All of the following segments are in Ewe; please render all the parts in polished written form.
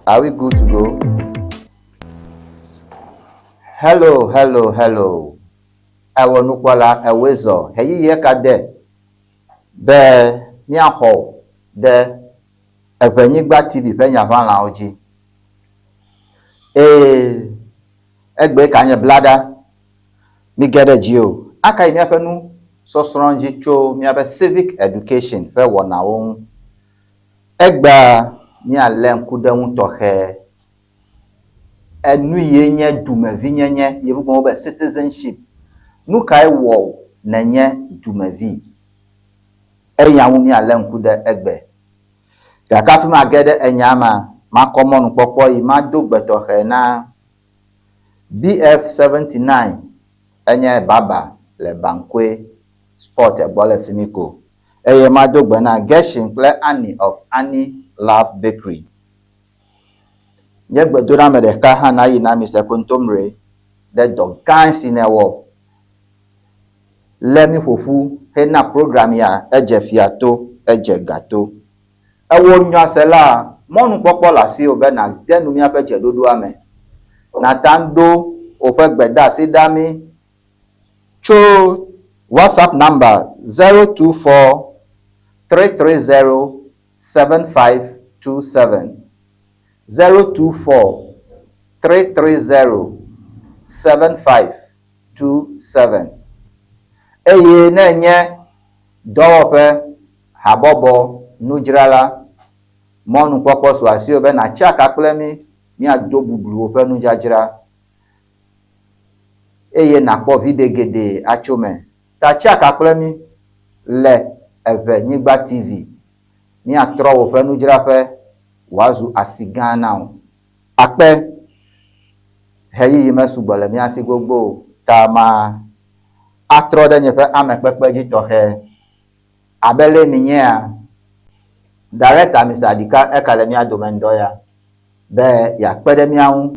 Are we good to go? Hello, hello, hello. Ewɔ nukpɔla ewoe zɔ ɣeyiɣie ka de be míaxɔ ɖe Eʋenyigba TV ƒe nyaʋãlawo dzi. Eye egbee ka nye blaɖa. Mige ɖe dzi o. Aka yi míaƒe nu sɔsrɔ̃ dzi tso míaƒe Civic Education ƒe wɔnawo ŋu. Egbea míalé ŋku ɖe ŋu tɔxɛ. Enu ye nye dumevinyenye, yevugbe wobe citizenship. Nu kae wɔ nènye dumevi? Eya ŋu míalé ŋku ɖe egbe. Gake hafi mage ɖe enya mea, makɔ mɔnukpɔkpɔ yi mado gbe tɔxɛ na BF 79 enye baba le Bankoe Sport gbɔ le fimi ko. Eye mado gbe na Gershon kple Annie of Annie Love Bakery. Nye gbedoname ɖeka hã nayi na Mister Kontomire ɖe dɔ gã si nèwɔ lé mí ƒoƒu hena program ya edze fia to, edze ga to. Ewò nyɔasela, mɔnukpɔkpɔ le asiwò be nàde nu míaƒe dzeɖoɖoa me. Nàte ŋu ɖo woƒe gbedeasi ɖa mí tso WhatsApp nɔmba 024 330 7527, 024 330 7527. Eye ne ènye dɔwɔƒe habɔbɔ nudzrala, mɔnukpɔkpɔ su asiwò be nàtsi aka kple mí míado bublu woƒe nudzadzra eye nàkpɔ viɖe geɖe atso eme. Ta tsi aka kple mí le Eʋe Nyigba TV. Míatrɔ woƒe nudzraƒe wòazu asi gã na wò. Akpe! Ɣeyiɣi mesugbɔ le mía si gbogbo o, ta ma atrɔ ɖe nye ƒe amekpekpe dzi tɔxɛ. Abe lee minyea, Director Mister Adika eka le mía dome ŋdɔ ya be yeakpe ɖe mía ŋu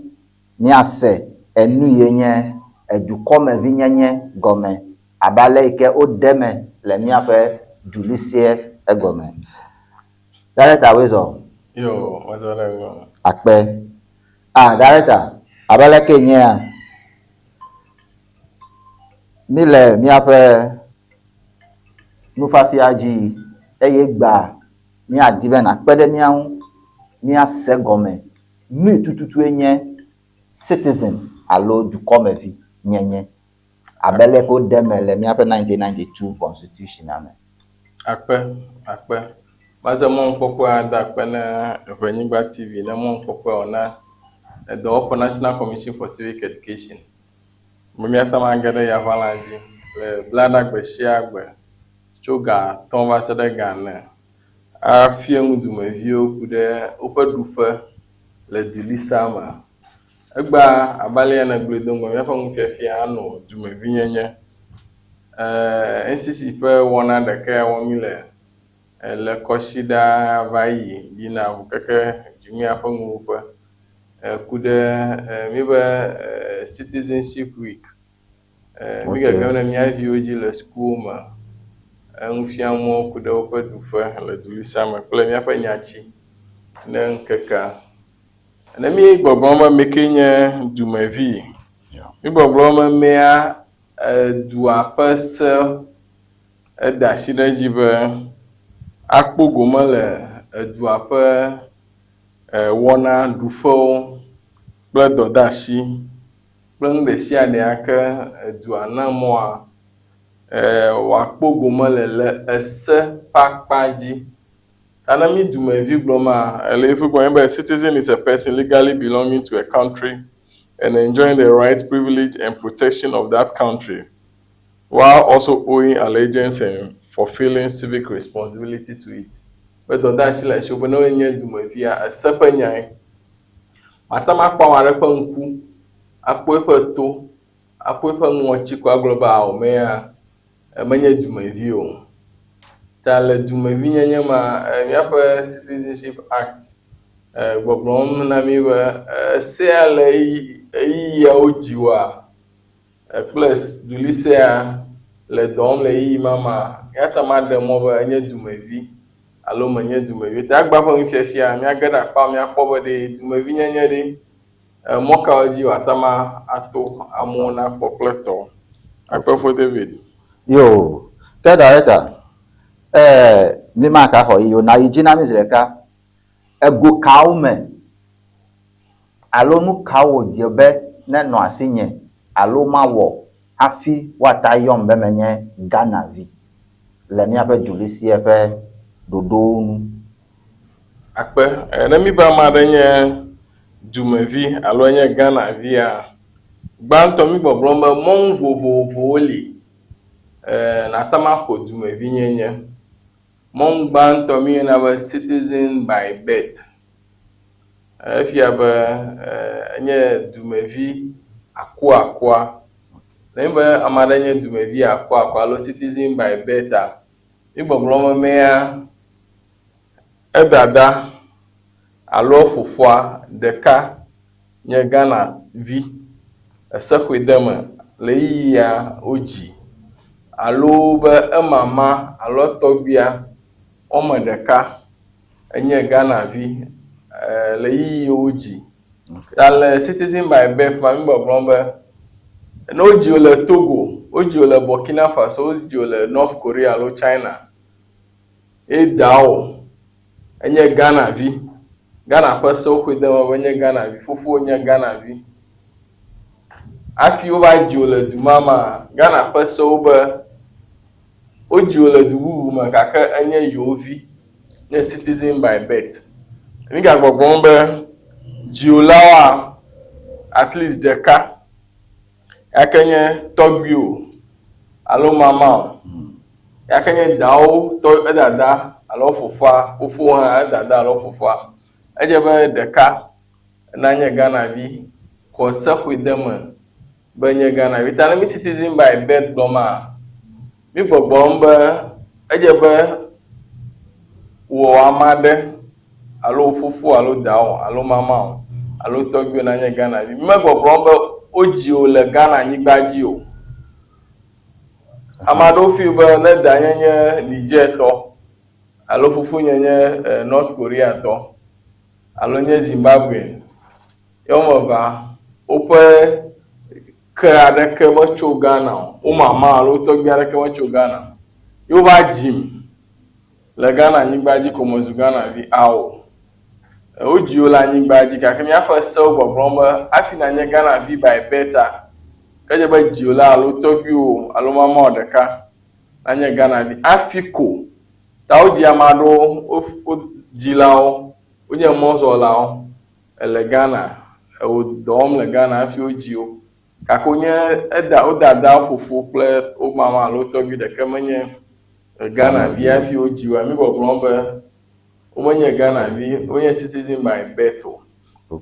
míase enu ye nye edukɔmevinyenye gɔme abe ale yi ke woɖe eme le míaƒe duliseɛ egɔme. Director woe zɔ? Yo, mezɔ ɖe egɔme. Akpe. Ah, Director, abe aleke nyea, míle míaƒe nufiafia dzi eye egbea míadi be nàkpe ɖe mía ŋu míase gɔme nui tututue nye citizen alo dukɔmevi nyenye abe leke woɖe eme le míaƒe 1992 constitution-a me. Akpe, akpe. Maze mɔnukpɔkpɔa ada akpe na Eʋenyigba TV ne mɔnukpɔkpɔa wòna edɔwɔƒe National Commission for Civic Education. Be míate ŋu age ɖe yaʋalã dzi le blaɖa gbe sia gbe tso ga atɔ̃ va se ɖe ga ene afia nu dumeviwo ku ɖe woƒe ɖuƒe le dulisa me. Egbea abe ale ya nègblɔe do ŋgɔ, míaƒe nufiafia anɔ dumevinyenye. E, NCC ƒe wɔna ɖeka ya wɔm míle le kɔsiɖa va yi yina ŋu keke dzimea ƒe nuwuƒe ku ɖe míbe citizenship week. Mi gegem ɖe mía viwo dzi le sukuwo me, enu fiam wo ku ɖe woƒe ɖuƒe le dulisa me kple míaƒe nyati ne ŋkekea. Ne mi gbɔgblɔm be ame kee nye dumevi, mi gbɔgblɔm be mea edua ƒe se eda asi ɖe edzi be akpɔ gome le edua ƒe wɔna ɖuƒewo kple dɔdeasi kple nu ɖe sia ɖe ya ke edua na mɔa wòakpɔ gome le le ese ƒe akpa dzi. Ta ne mí dumevi gblɔ ma, ele eƒe gɔme be citizen is a person legally belonging to a country and enjoying the right, privilege and protection of that country while also owing allegiance and fulfilling civic responsibility to it. Be dɔdeasi le asiwò be ne wonye dumevia, ese ƒe nyae. Mate ŋu akpɔ ame aɖe ƒe ŋku, akpɔ eƒe to, akpɔ eƒe ŋɔti ko agblɔ be ao mea menye dumevi o. Ta le dumevinyenye ma, míaƒe Citizenship Act gbɔgblɔm na mí be esea le ɣeyiɣiawo dzi oa, kple dulisea le dɔ wɔm le ɣeyiɣi ma mea, eya ta maɖe mɔ be enye dumevi. alo menye dumevi o. Ta egbea ƒe nufiafia, míage ɖe akpa míakpɔ be ɖe dumevinyenye ɖe, emɔ kawo dzi wòate ŋu ato amewo nakpɔ kple tɔwo. Akpe fo David. Yo, ke director, eh, mi ma ka xɔ yi o, na yi dzi na mi zi ɖeka. Ego kawo me alo nu kawo wòdze be nenɔ asinye alo mawɔ hafi woata yɔm be menye Ghana vi le míaƒe dulisia ƒe ɖoɖowo nu? Akpe. Ne míbe ame aɖe nye dumevi alo enye Ghana via, gbãtɔ mí gbɔgblɔm be mɔnu vovovowo li nàte ŋu axɔ dumevinyenye. Mɔnu gbãtɔ míeyɔna be citizen by birth. Efia be enye dumevi akuakua. Ne nye be ame aɖe nye dumevi akuakua alo citizen by birth-a, mí gbɔgblɔm be mea edada alo fofoa ɖeka nye Ghana vi, ese xɔe de eme le ɣeyiɣia wodzi alo be emama alo etɔgbuia woame ɖeka enye Ghana vi le ɣeyiɣi wodzi. Ta le citizen by birth ma, mi gbɔgblɔm be ne wodzi wò le Togo, wodzi wò le Burkina Faso, wodzi wò le North Korea alo China, ye dawò enye Ghana vi. Ghana ƒe sewo ƒoe de eme be enye Ghana vi. Fofowò nye Ghana vi. Hafi wova dzi wò le du ma mea, Ghana ƒe sewo be wodzi wò le du bubu me gake enye yewo vi, nye citizen by birth. Mígagbɔgblɔm be dziwòlawoa, at least ɖeka Yake nye tɔgbuiwò alo mamawò. Yake nye dawò tɔ edada alo fofoa, fofowò hã edada alo fofoa. Edze be ɖeka nanye Ghana vi xɔ se xɔe de eme be nye Ghana vi. Ta ne mi citizen by birth gblɔ maa, mi gbɔgblɔm be edze be wò ame aɖe alo wò fofo alo dawò alo mamawò alo tɔgbuiwò nanye Ghana vi. Megbɔgblɔm be wodzi wò le Ghana nyigba dzi o. Ame aɖewo feel be ne danye nye Niger tɔ alo fofonye nye eh, North Korea tɔ alo nye Zimbabwe, ye woame evea woƒe ke aɖeke metso Ghana o. Wo mama alo wo tɔgbui aɖeke metso Ghana o. Ye wova dzim Le Ghana nyigba dzi ko mezu Ghana vi? Ao. Wodzi wò le anyigba dzi gake míaƒe sewo gbɔgblɔm be hafi nànye Ghana vi by birth-a, ke edze be dziwòla alo tɔgbuiwò alo mamawò ɖeka nanye Ghana vi hafi ko. Ta wodzi ame aɖewo, wo wo dzilawo wonye mɔzɔlawo le Ghana, ewɔ dɔ wɔm le Ghana hafi wodzi wo. Gake wonye eda wo dada, wo fofo kple wo mama alo wo tɔgbui ɖeke menye Ghana vi hafi wodzi woa, mi gbɔgblɔm be womenye Ghana vi, wonye citizen by birth o.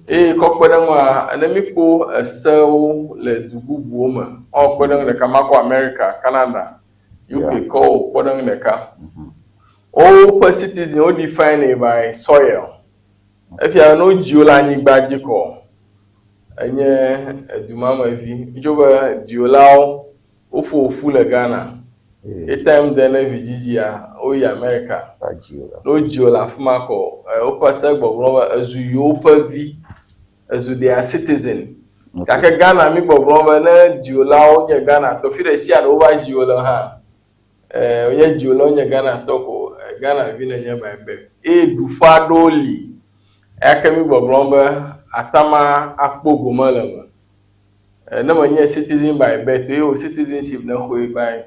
Eye kɔ kpe ɖe eŋua, ne míkpɔ esewo le du bubuwo me, woawɔ kpɔɖeŋu ɖeka, makɔ America, Canada, UK kɔ wɔ kpɔɖeŋu ɖeka. Woƒe citizen wo define by soil. Efia ne wodzi wo le anyigba dzi kɔ, enye edumamevi. Wotso be dziwòlawo Woƒo ƒu le Ghana. Ye time de ne vidzidzia, woyi America. Ne wodzi wo le afi ma kɔ, woƒe se gbɔgblɔ be ezu yewo ƒe vi, ezu their citizen. Gake Ghana mi gbɔgblɔ be ne dziwòlawo nye Ghana tɔ, fi ɖe sia ɖe wova dzi wo le hã, wonye dziwòlawo nye Ghana tɔ ko, Ghana vi nenye by birth. Eye ɖuƒe aɖewo li, eya ke mi gbɔgblɔ be atama akpɔ gome le eme. Ne menye citizen by birth eye wò citizenship nèxɔe by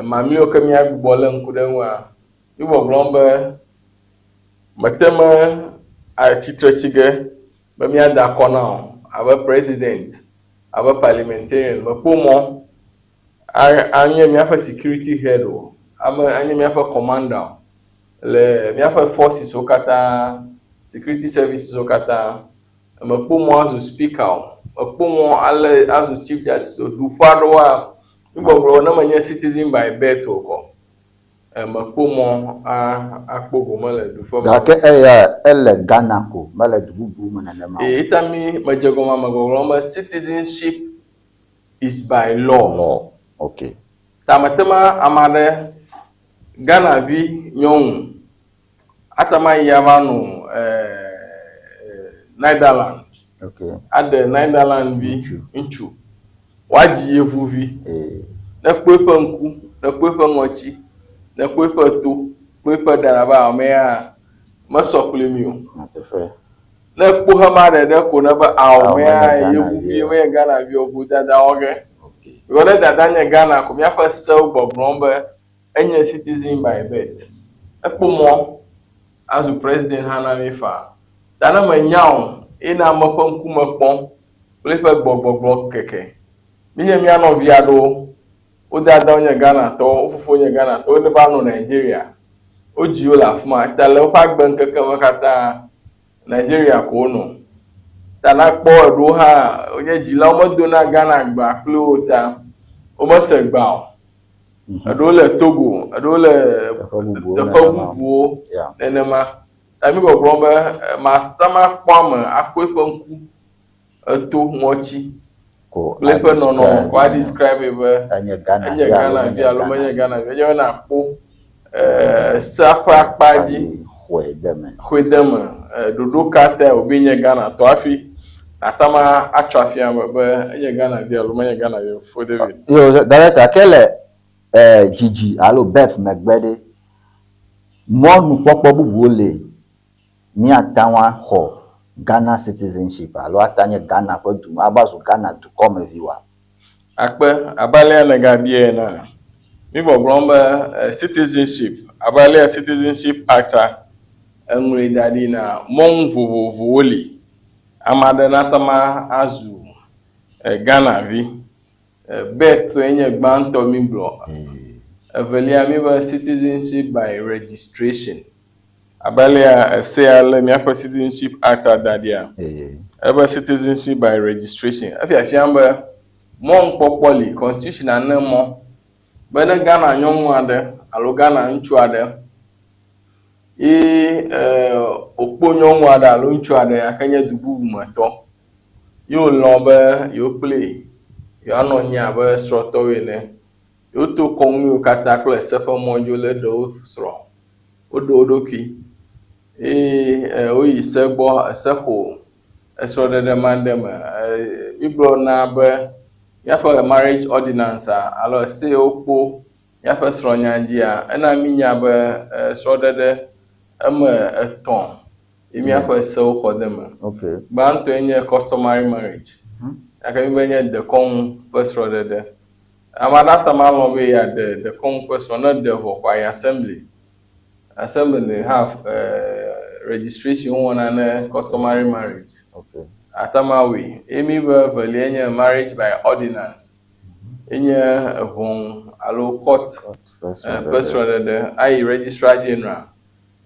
mamlɛwo ke míagbugbɔ lé ŋku ɖe eŋua, mígbɔgblɔm be mete me atsitre tsi ge be míada akɔ na wò abe president, abe parliamentarian. Mekpɔ mɔ anye míaƒe security head o, ame anye míaƒe commander o le míaƒe forces wo katã, security services wo katã. Mekpɔ mɔ azu speaker o, mekpɔ mɔ ale azu chief justice o. Ɖuƒe aɖewoa, nugbɔgblɔ ne menye citizen by birth o kɔ, mekpɔ mɔ akpɔ gome le ɖuƒe ma. Gake eya ele Ghana ko, mele du bubu me nenema o. Eyi ta mi medze gɔme ame gbɔgblɔ be citizenship is by law. Law, okay. Ta mete ma ame aɖe, Ghana vi nyɔnu. Ate ŋu ayi ava nɔ eh, Netherland. Okay. Aɖe Netherland vi Ŋutsu. ŋutsu. Woadzi yevuvi. Ee. Ne kpɔ eƒe ŋku, ne kpɔ eƒe ŋɔtsi, ne kpɔ eƒe to, kpɔ eƒe ɖa abe amea mesɔ kpli mi o. Nyateƒe. Ne kpɔ xema ɖeɖe ko ne be ao Ao, mea menye Ghana yevuvi vi o. menye Ghana vi o, vodada wɔ ge. Okay. Because ne dada nye Ghana ko míaƒe sewo gbɔgblɔm be enye citizen by birth. Ekpɔ mɔ azu president hã na mí faa. Ta ne menya o eye ne ame ƒe ŋkume kpɔm kple eƒe gbɔgbɔgblɔ keke. Míenye mía nɔvi aɖewo, wo dadawo nye Ghanatɔwo, wo fofowo nye Ghanatɔwo, wone va nɔ Nigeria. Wodzi wo le afi ma. Ta le woƒe agbe ŋkeke me katã, Nigeria ko wonɔ. Ta ne akpɔ eɖewo hã, wonye dzilawo medona Ghana gbea kpli wo o ta womese gbea o. Eɖewo le Togo, eɖewo le Teƒe bubuwo teƒe nenema. bubuwo Yeah. nenema. Ta mi gbɔgblɔm be mate ŋu akpɔ ame akpɔ eƒe ŋku, eto, ŋɔtsi Ko kple eƒe nɔnɔme ko a a describe be enye Ghana enye vi alo Ghana vi menye alo Ghana menye vi. Ghana vi. Enye be nakpɔ sea ƒe akpa dzi Xɔe de me. xɔe de me ɖoɖo ka tae wòbe nye Ghana tɔ hafi nàte ŋu atsɔ afia me be enye Ghana vi alo menye Ghana vi o. Fo David. Yo, director, ke le dzidzi alo birth megbe ɖe, mɔnukpɔkpɔ bubuwo le míate ŋu axɔ Ghana citizenship alo ate nye Ghana ƒe du ava zu Ghana dukɔmevi oa? Akpe abe alea nègabia enea, mi gbɔgblɔm be citizenship abe alea Citizenship Act a eŋlɔe da ɖi na mɔnu vovovowo li ame aɖe nate ŋu azu Ghana vi. Birth nye gbãtɔ mi gblɔ. Evelia mi be citizenship by registration. Abe alea esea le míaƒe Citizenship Act a da ɖia, ebe citizenship by registration. Efiafiam be mɔnukpɔkpɔ li, constitution a ne mɔ be ne Ghana nyɔnu aɖe alo Ghana ŋutsu aɖe ye wòkpɔ nyɔnu aɖe alo ŋutsu aɖe yake nye du bubu me tɔ ye wòlɔ̃ be yewo kpli yewoanɔ anyi abe srɔ̃tɔwo ene. Yewoto kɔnuwo katã kple ese ƒe mɔ dzi wole ɖe wo srɔ̃. Woɖe wo ɖokui eye woyi se gbɔ ese ƒo esrɔ̃ɖeɖe ma ɖe me. Mígblɔna be míaƒe marriage ordinance alo ese yiwo kpo míaƒe srɔ̃nya dzia, ena mínya be srɔ̃ɖeɖe eme etɔ̃ ye míaƒe sewo xɔ de eme. Okay. Gbãtɔe nye customary marriage. Gake míbe nye dekɔnu ƒe srɔ̃ɖeɖe. Ame aɖe ate ŋu alɔ̃ be yeaɖe dekɔnu ƒe srɔ̃ ne eɖe vɔ ko ayi assembly. Assembly they have registration wowɔna ne customary marriage. Okay. Ate ŋu awɔe. Ye míbe evelia nye marriage by ordinance. Enye ʋɔnu alo court Ƒe ƒe srɔ̃ɖeɖe. srɔ̃ɖeɖe ayi registrar general.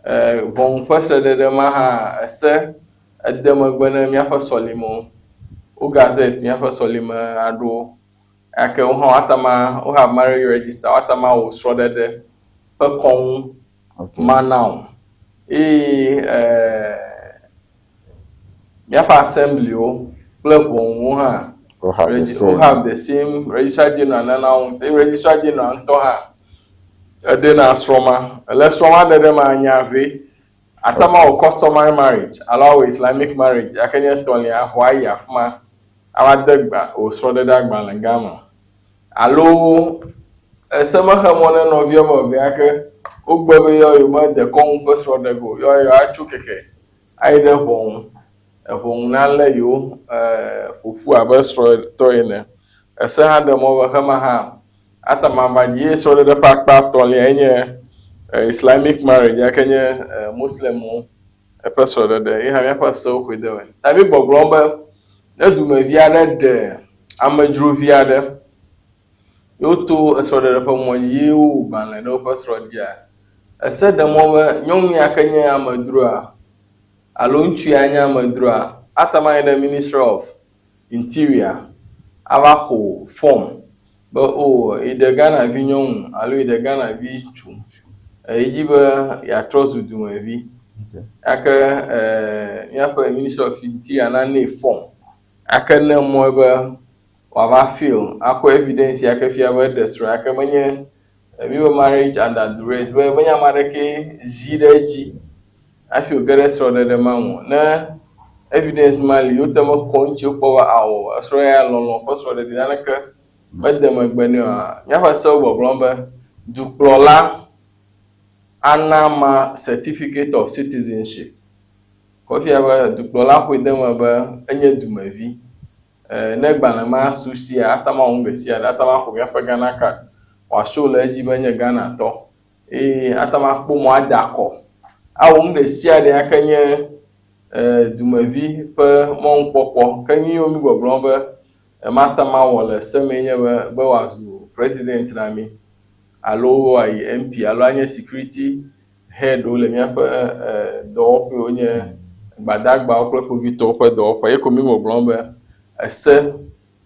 Ʋɔnu ƒe srɔ̃ɖeɖe ma hã ese ede megbe ne míaƒe sɔlimewo. Wo gazette míaƒe sɔlime aɖewo gake wo hã woate ŋu wo have marriage register woate ŋu awɔ srɔ̃ɖeɖe ƒe kɔnu Okay. ma na wo. Eye míaƒe assemblywo kple ʋɔnuwo hã Wo have the wo same. have the same registrar general nana wo ŋusẽ. Registrar general ŋutɔ hã eɖena srɔ̃ ma. Le srɔ̃ ma ɖeɖe ma nya ve. Ate ŋu awɔ customary marriage alo awɔ Islamic marriage gake nye etɔ̃lia xɔ ayi afi ma ava de gba wò srɔ̃ɖeɖe agbalẽ gã me. Alo ese mexe mɔ ne nɔvi woame eve gake wogbe be yewo yewomede kɔnu ƒe srɔ̃ɖe ge o. Yewoa yewoatso keke ayi ɖe ʋɔnu. Eʋɔnu nalé yewo ƒoƒu abe srɔ̃tɔ ene. Ese hã ɖe mɔ be xema hã ate ŋu ava dzi. Ye srɔ̃ɖeɖe ƒe akpa etɔ̃lia enye Islamic marriage yake nye Muslimwo eƒe srɔ̃ɖeɖe. Ye hã míaƒe sewo ƒoe de eme. Ta mi gbɔgblɔm be ne dumevi aɖe ɖe amedzrovi aɖe ye woto esrɔ̃ɖeɖe ƒe mɔ dzi ye wowu gbalẽ ɖe woƒe srɔ̃ dzia, ese ɖe mɔ be nyɔnu ya ke nye amedzroa alo ŋutsu ya nye amedzroa ate ŋu ayi ɖe Ministry of Interior ava xɔ form be o yi ɖe Ghana vi nyɔnu alo yi ɖe Ghana vi ŋutsu eyi dzi be yeatrɔ zu dumevi. Gake míaƒe Ministry of Interior nanɛ form gake ne mɔe be wòava fill akɔ evidence ya ke fia be eɖe srɔ̃ gake menye míbe marriage under duress be menye ame aɖeke zi ɖe edzi. Hafi wòge ɖe srɔ̃ɖeɖe ma me o. Ne evidence ma li, wote ŋu kɔ eŋuti wokpɔ be ao, esrɔ̃ ya lɔlɔ̃ ƒe srɔ̃ɖeɖe naneke mede megbe nɛ oa, míaƒe sewo gbɔgblɔm be dukplɔla ana ma certificate of citizenship. Kɔ fia be dukplɔla ƒoe de eme be enye dumevi. E, ne gbalẽ ma su sia, ate ŋu awɔ nu ɖesiaɖe, ate ŋu axɔ míaƒe Ghana card, wòashow le edzi be enye Ghanatɔ. Eye ate ŋu akpɔ mɔ ada akɔ awɔ nu ɖe sia ɖe ya ke nye dumevi ƒe mɔnukpɔkpɔ. Ke nu yiwo mi gbɔgblɔm be mate ŋu awɔ le se mee nye be, be wòazu president na mi alo wòayi MP alo anye security head wo le míaƒe dɔwɔƒewo nye gbadagbawo kple kpovitɔwo ƒe dɔwɔƒe. Ye ko mi gbɔgblɔm be ese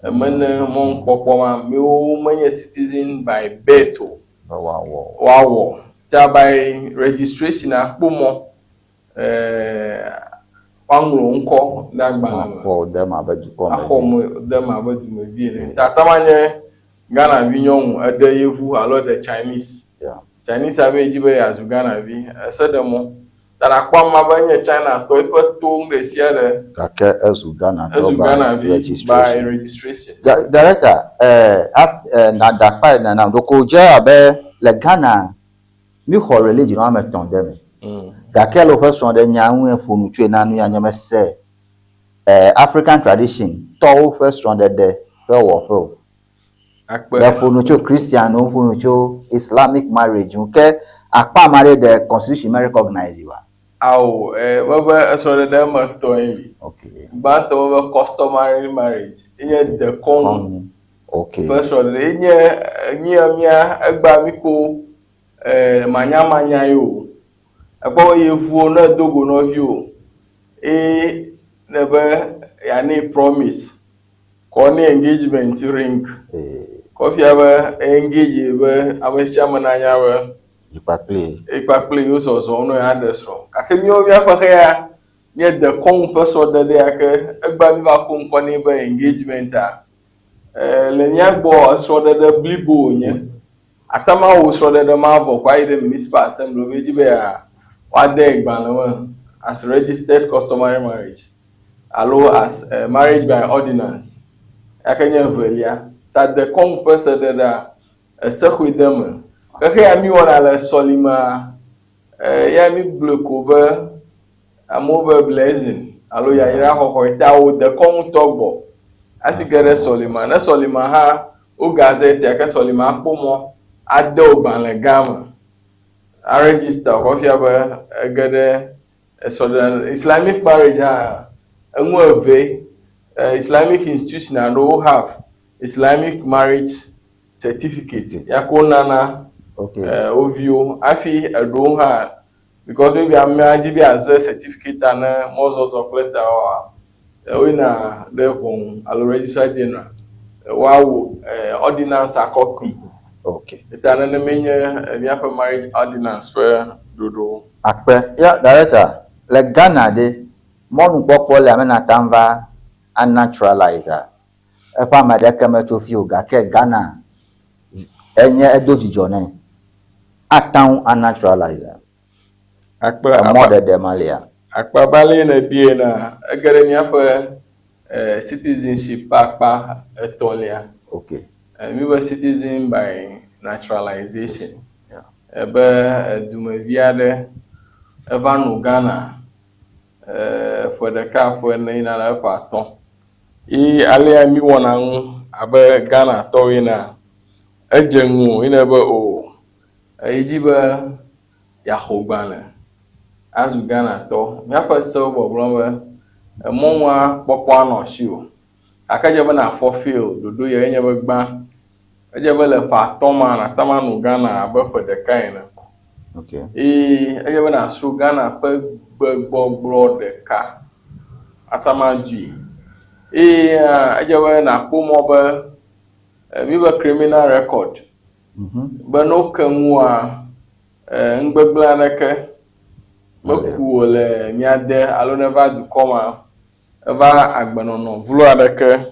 mene mɔnukpɔkpɔ ma miwo menye citizen by birth o. Be woawɔ o. Woawɔ. Ta by registration akpɔ mɔ woaŋlɔ ŋkɔ ɖe agbalẽ me. Axɔ wò de eme abe dukɔmevi. Axɔ wò de eme abe dumevi ene. Ta ate ŋu anye Ghana vi nyɔnu, eɖe yevu alo eɖe Chinese. Yeah. Chinese abe edzi be yeazu Ghana vi. Ese ɖe mɔ. Ta nakpɔ amea be enye China tɔ, eƒe to nu ɖe sia ɖe. Gake ezu Ghana tɔ Ezu by Ghana vi by registration. registration. Director, eh, af, eh, na da kpa ene nam. Ɖeko wòdze abe le Ghana, míxɔ religion woame etɔ̃ de eme. Gake le woƒe srɔ̃ɖenya ŋue ƒo nu tsoe na nu ya nye mese, eh, African tradition tɔwo ƒe srɔ̃ɖeɖe ƒe wɔƒe o. Akpe. Le ƒo nu tso Christian ŋu, ƒo nu tso Islamic marriage ŋu. Ke akpa ame aɖe ɖe constitution me recognize oa? Ao, eh, mebe esrɔ̃ɖeɖe eme tɔe li. Okay. Gbãtɔ mebe customary marriage, enye dekɔnu Kɔnu. Okay. ƒe srɔ̃ɖeɖe. Enye enye mía egbea mi ko eh, manyamanya ye o. Ekpɔ be yevuwo ne edo go nɔviwò eye nebe yeanɛ promise Kɔ ne engagement ring. Kɔ fia be engage be ame sia ame nanya be. Yi kpakple. Yi kpakple yewo zɔzɔm ne yeaɖe srɔ̃. Gake míawo míaƒe xexea míede kɔnu ƒe srɔ̃ɖeɖe ya ke egbea míva ko ŋkɔ nɛ be engagement-a. Le mía gbɔ esrɔ̃ɖeɖe blibo wònye. Ate ŋu awɔ srɔ̃ɖeɖe ma vɔ ko ayi ɖe municipal assembly wobe dzi be woade gbalẽ me as registered customary marriage. alo as marriage by ordinance ya ke nye evelia. Ta dekɔnu ƒe seɖeɖea, ese xɔe de eme. Xexe ya mi wɔna le sɔlimea, ya mi gblɔe ko be amewo be blessing alo yayra xɔxɔ ta wo dekɔnu tɔ gbɔ hafi ge ɖe sɔlimea. Ne sɔlimea hã wo gazette ya ke sɔlimea kpɔ mɔ ade wo gbalẽ gã me a register kɔ fia be ege ɖe Esrɔ̃ɖeɖe, Islamic marriage hã enu evee. Islamic institution aɖewo have Islamic marriage certificate ya ke wonana wo viwo hafi eɖewo hã because maybe amea dzi be yeaze certificate ne mɔzɔzɔ kple tawoa, woyina ɖe ʋɔnu alo registrar general woawɔ ordinance akɔ kpui. Okay. Ta nenemae nye míaƒe marriage ordinance ƒe ɖoɖowo. Akpe. Ya, director, le Ghana ɖe, mɔnukpɔkpɔ li ame nate ŋu va a naturalize a? Eƒe ame aɖeke metso fi o gake Ghana enye edo dzidzɔ nɛ. Ate ŋu a naturalize a? Akpe. Emɔ ɖeɖe ma lia? Akpe abe ale yi nèbiae enea, ege ɖe míaƒe citizenship ƒe akpa etɔ̃lia. Okay. Míbe citizen by naturalization. Ebe dumevi aɖe eva nɔ Ghana ƒe ɖeka, ƒe ene yina ɖe ƒe atɔ̃. Ye alea míwɔna nu abe Ghanatɔwo enea, edze ŋuwò ye nèbe o yedi be yeaxɔ gbalẽ azu Ghanatɔ. Míaƒe sewo gbɔgblɔm be emɔnua kpɔkpɔ anɔ asiwò. Gake edze be nàfɔ fill ɖoɖo ya ye nye be gbã, edze be le ƒe atɔ̃ ma nàte ŋu anɔ Ghana abe ƒe ɖeka ene. Okay. Eye edze be nàsrɔ̃ Ghana ƒe gbegbɔgblɔ ɖeka ate ŋu adui. Eye edze be nàkpɔ mɔ be míbe criminal record be ne woke ŋua nugbegblẽ aɖeke meku o le mía de alo ne eva dukɔ ma Eva agbenɔnɔ vlo aɖeke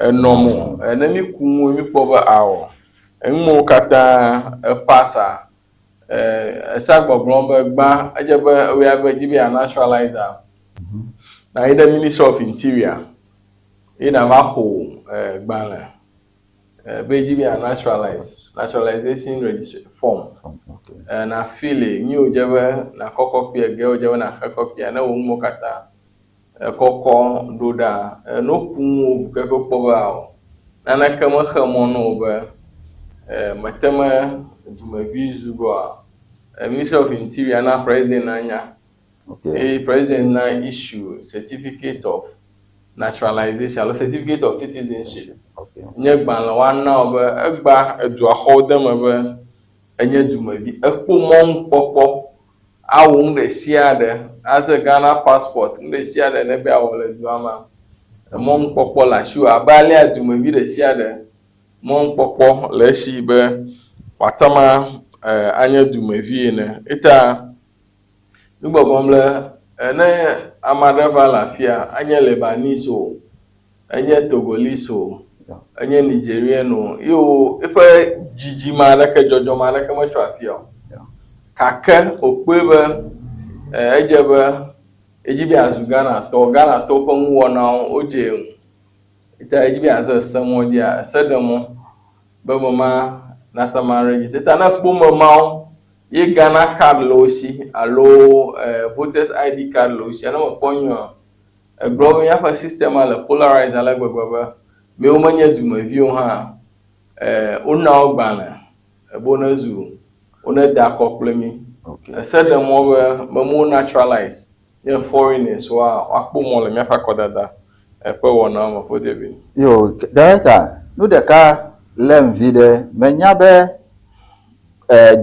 enɔm o. Ne míku ŋu míkpɔ be ao, enumawo katã epasa. Esea gbɔgblɔm be gbã edze be ewɔe abe edzi be yeawo naturalize nayi ɖe Ministry of Interior ye nava xo gbalẽ be edzi be yeawo naturalize, naturalization registration form. Na fili nu yi wòdze be nakɔ kɔpia, ge wòdze be naxe kɔpia ne wò nuwo katã ekɔkɔ ɖo ɖa. Ne woku ŋuwò ŋu ke wokpɔ be ao naneke mexe mɔ na wò be mete ŋu dumevi zu ge oa, Ministry of Interior na president nanya. Eye president na issue certificate of naturalization alo certificate of citizenship. Nye gbalẽ woana wò be egba edua xɔ wo de eme be enye dumevi. Ekpɔ mɔnukpɔkpɔ awɔ nu ɖe sia ɖe, aze Ghana passport, nu ɖe sia ɖe nebe awɔ le dua mea, mɔnukpɔkpɔ le asiwò abe alea dumevi ɖe sia ɖe mɔnukpɔkpɔ le esi be wòate ŋu anye dumevi ene. Eta nugbɔgblɔm le ne ame aɖe va le afia, enye Lebanese o, enye Togolese o, enye Nigerian o, ye wo eƒe dzidzime aɖeke, dzɔdzɔme aɖeke metso afia o. Gake wòkpɔe be edze be edzi be yeazu Ghanatɔ. Ghanatɔwo ƒe nuwɔnawo wodze ye ŋu. Eta edzi be yeaze ese mɔ dzia, ese ɖe mɔ be mema nate ŋu aregister. Eta ne ekpɔ memawo ye Ghana card le wo si alo voters ID card le wo sia, ne mekpɔ nyuie Egblɔ be míaƒe system-a le polarized ale gbegbe be mewo menye dumeviwo hã, wona wo gbalẽ be wonezu, wonede akɔ kple mí. Ese ɖe mɔ be memewo naturalize nye foreigners woa, woakpɔ mɔ le míaƒe akɔdada ƒe wɔnawo me. Ƒo David. Yo, director, nu ɖeka lém viɖe. Menya be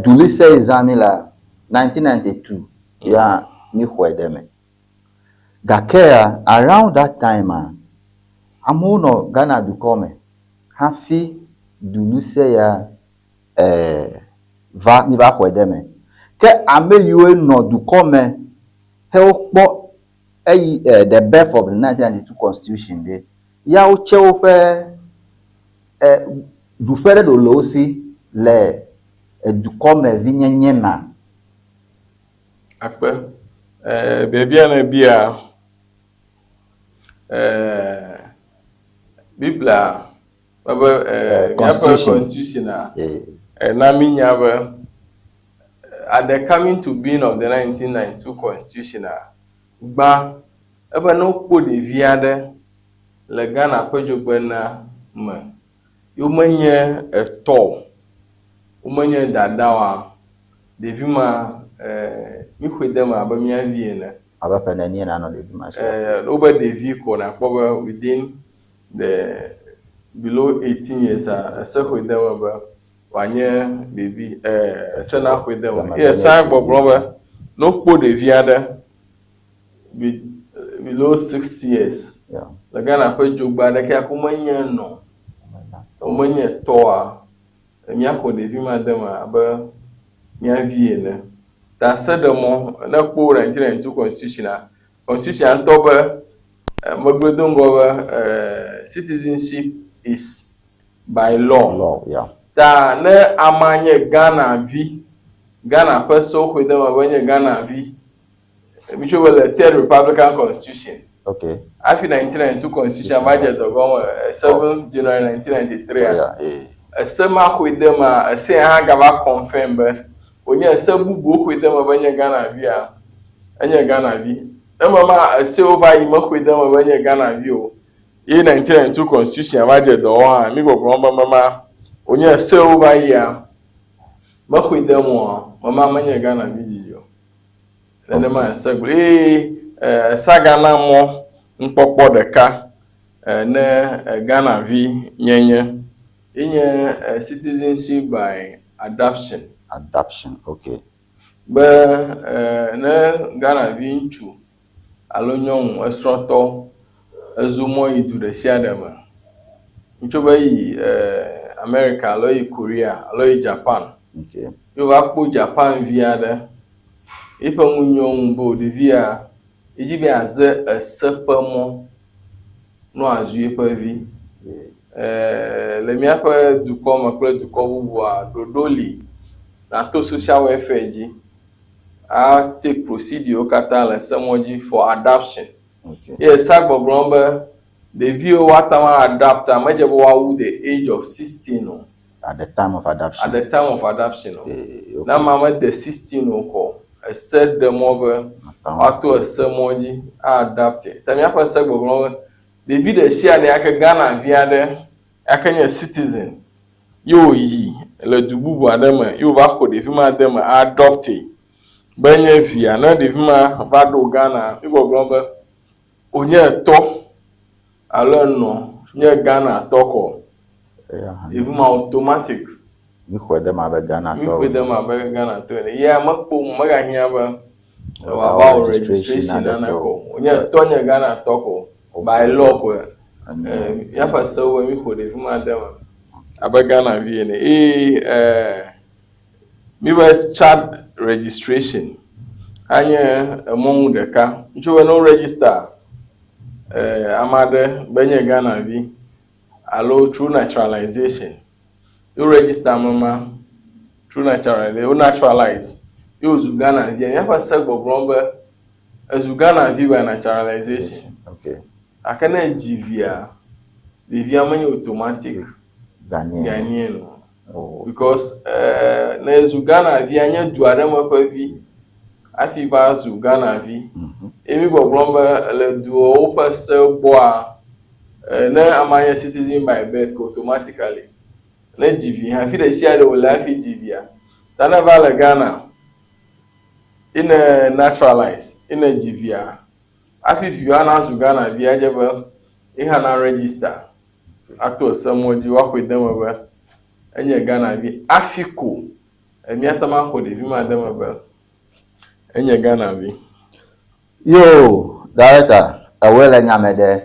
Dulise yi zã mí lea, 1992 ya míxɔe ɖe eme. Gakea around that time a, amewo nɔ Ghana dukɔ me hafi Duluse ya eh, va míva xɔe ɖe eme. Ke ame yiwo nɔ dukɔ me he wokpɔ eyi eh, the birth of the 1992 constitution ɖe, ya wotse woƒe eh, ɖuƒe ɖe ɖo le wo si le edukɔmevinyenye mea? Akpe. E, biabia ne bia, e, Biblia ebe e, míaƒe constitution a na mí nya be at the coming to being of the 1992 constitution a, gbã ebe ne wokpɔ ɖevi aɖe le Ghana ƒe dzogbena me ye womenye etɔ o, womenye dada oa, ɖevi ma míxɔe de eme abe mía vi ene. Abe ƒe nenie nanɔ ɖevi ma sia? Wobe ɖevi ko nakpɔ be within the below 18 years a, ese xɔe de eme be wòanye ɖevi, ese naxɔe de eme. Eye esea gbɔgblɔ be ne wokpɔ ɖevi aɖe below 6 years le Ghana ƒe dzogbe aɖeke gake womenye nɔ, womenye tɔa, míaxɔ ɖevi ma de eme abe mía vi ene. Ta se ɖe mɔ ne ekpɔ 1992 constitution a, constitution ŋutɔ be megblɔe do ŋgɔ be citizenship is by law. Law, yeah. Ta ne amea nye Ghana vi, Ghana ƒe sewo xɔe de eme be enye Ghana vi, Mitsɔ be le Third Republican Constitution. Okay. Hafi 1992 Constitution va dze dɔ gɔme 7 January 1993 a. Yeah, eh. Ese ma xɔe de ma, ese ya hã gava confirm be wònye ese bubuwo xɔe de me be enye Ghana via, enye Ghana vi. Eme ma esewo va yi mexɔe de me be enye Ghana vi o. Ye 1992 Constitution va dze dɔ wɔm hã, mi gbɔgblɔm be mema wònye esewo va yia mexɔe de me oa, mema menye Ghana vi dzidzi o. Nenema ese gblɔ. Eye Saga na mɔ nukpɔkpɔ ɖeka ne Ghana vi nyenye. Ye nye citizenship by adoption. Adoption, ok. Be ne Ghana vi ŋutsu alo nyɔnu esrɔ̃tɔ ezo mɔ yi du ɖe sia ɖe me, ŋutsu be yi America alo yi Korea alo yi Japan. Ok. Ye wova kpɔ Japan vi aɖe Eƒe nu nyɔ ŋu be ɖevia edzi be yeaze ese ƒe mɔ ne wòazu yeƒe vi. Le míaƒe dukɔ me kple dukɔ bubua, ɖoɖo li. Nàto social welfare dzi a take procedure wo katã le semɔ dzi for adoption. Okay. Ye sea gbɔgblɔm be ɖeviwo woate ŋu adopt medze be woawu the age of 16 o. At the time of adoption. At the time of adoption o. Eh, okay. Ne amea mede 16 o kɔ, ese ɖe mɔ be woato ese mɔ dzi adopt. Ta míaƒe se gbɔgblɔm be ɖevi ɖe sia ɖe yake Ghana vi aɖe yake nye citizen ye wòyi le du bubu aɖe me ye wòva xɔ ɖevi ma de me adopt be nye via. Ne ɖevi ma va ɖo Ghana, mi gbɔgblɔm be wònye etɔ alo enɔ nye Ghana tɔ kɔ. Ɖevi ma automatic. Mi xɔe de me abe Ghana tɔ. Mi xɔe de me abe Ghana tɔ ene. Ya mekpɔ megahiã be wòava wɔ registration naneke o. Wònye etɔ nye Ghana tɔ ko. By law koe. Míaƒe sewo be mi xɔ ɖevi ma de me abe Ghana vi ene. Eye mi be child registration anye emɔnu ɖeka. Ŋutsu be ne wo register ame aɖe be nye Ghana vi alo through naturalization. Ye wo register ame ma through naturalization, wo naturalize ye wòzu Ghana via. Míaƒe se gbɔgblɔm be ezu Ghana vi by naturalization. Okay. Gake ne edzi via, ɖevia menye automatic Ghanaian. Ghanaian o. Oh. Because ne ezu Ghana via, nye du aɖe me ƒe vi hafi va zu Ghana vi. Ye mi gbɔgblɔm be le duawo ƒe se gbɔa, ne amea nye citizen by birth ko automatically ne dzi vi hã, fi ɖe sia ɖe wòle hafi dzi via. Ta ne va le Ghana, ye ne naturalize, ye ne dzi via, hafi via nazu Ghana via, edze be ye hã na register ato ese mɔ dzi woaxɔe de eme be enye Ghana vi hafi ko míate ŋu axɔ ɖevi ma de eme be enye Ghana vi. Yo, director, ewɔe le nya me ɖe.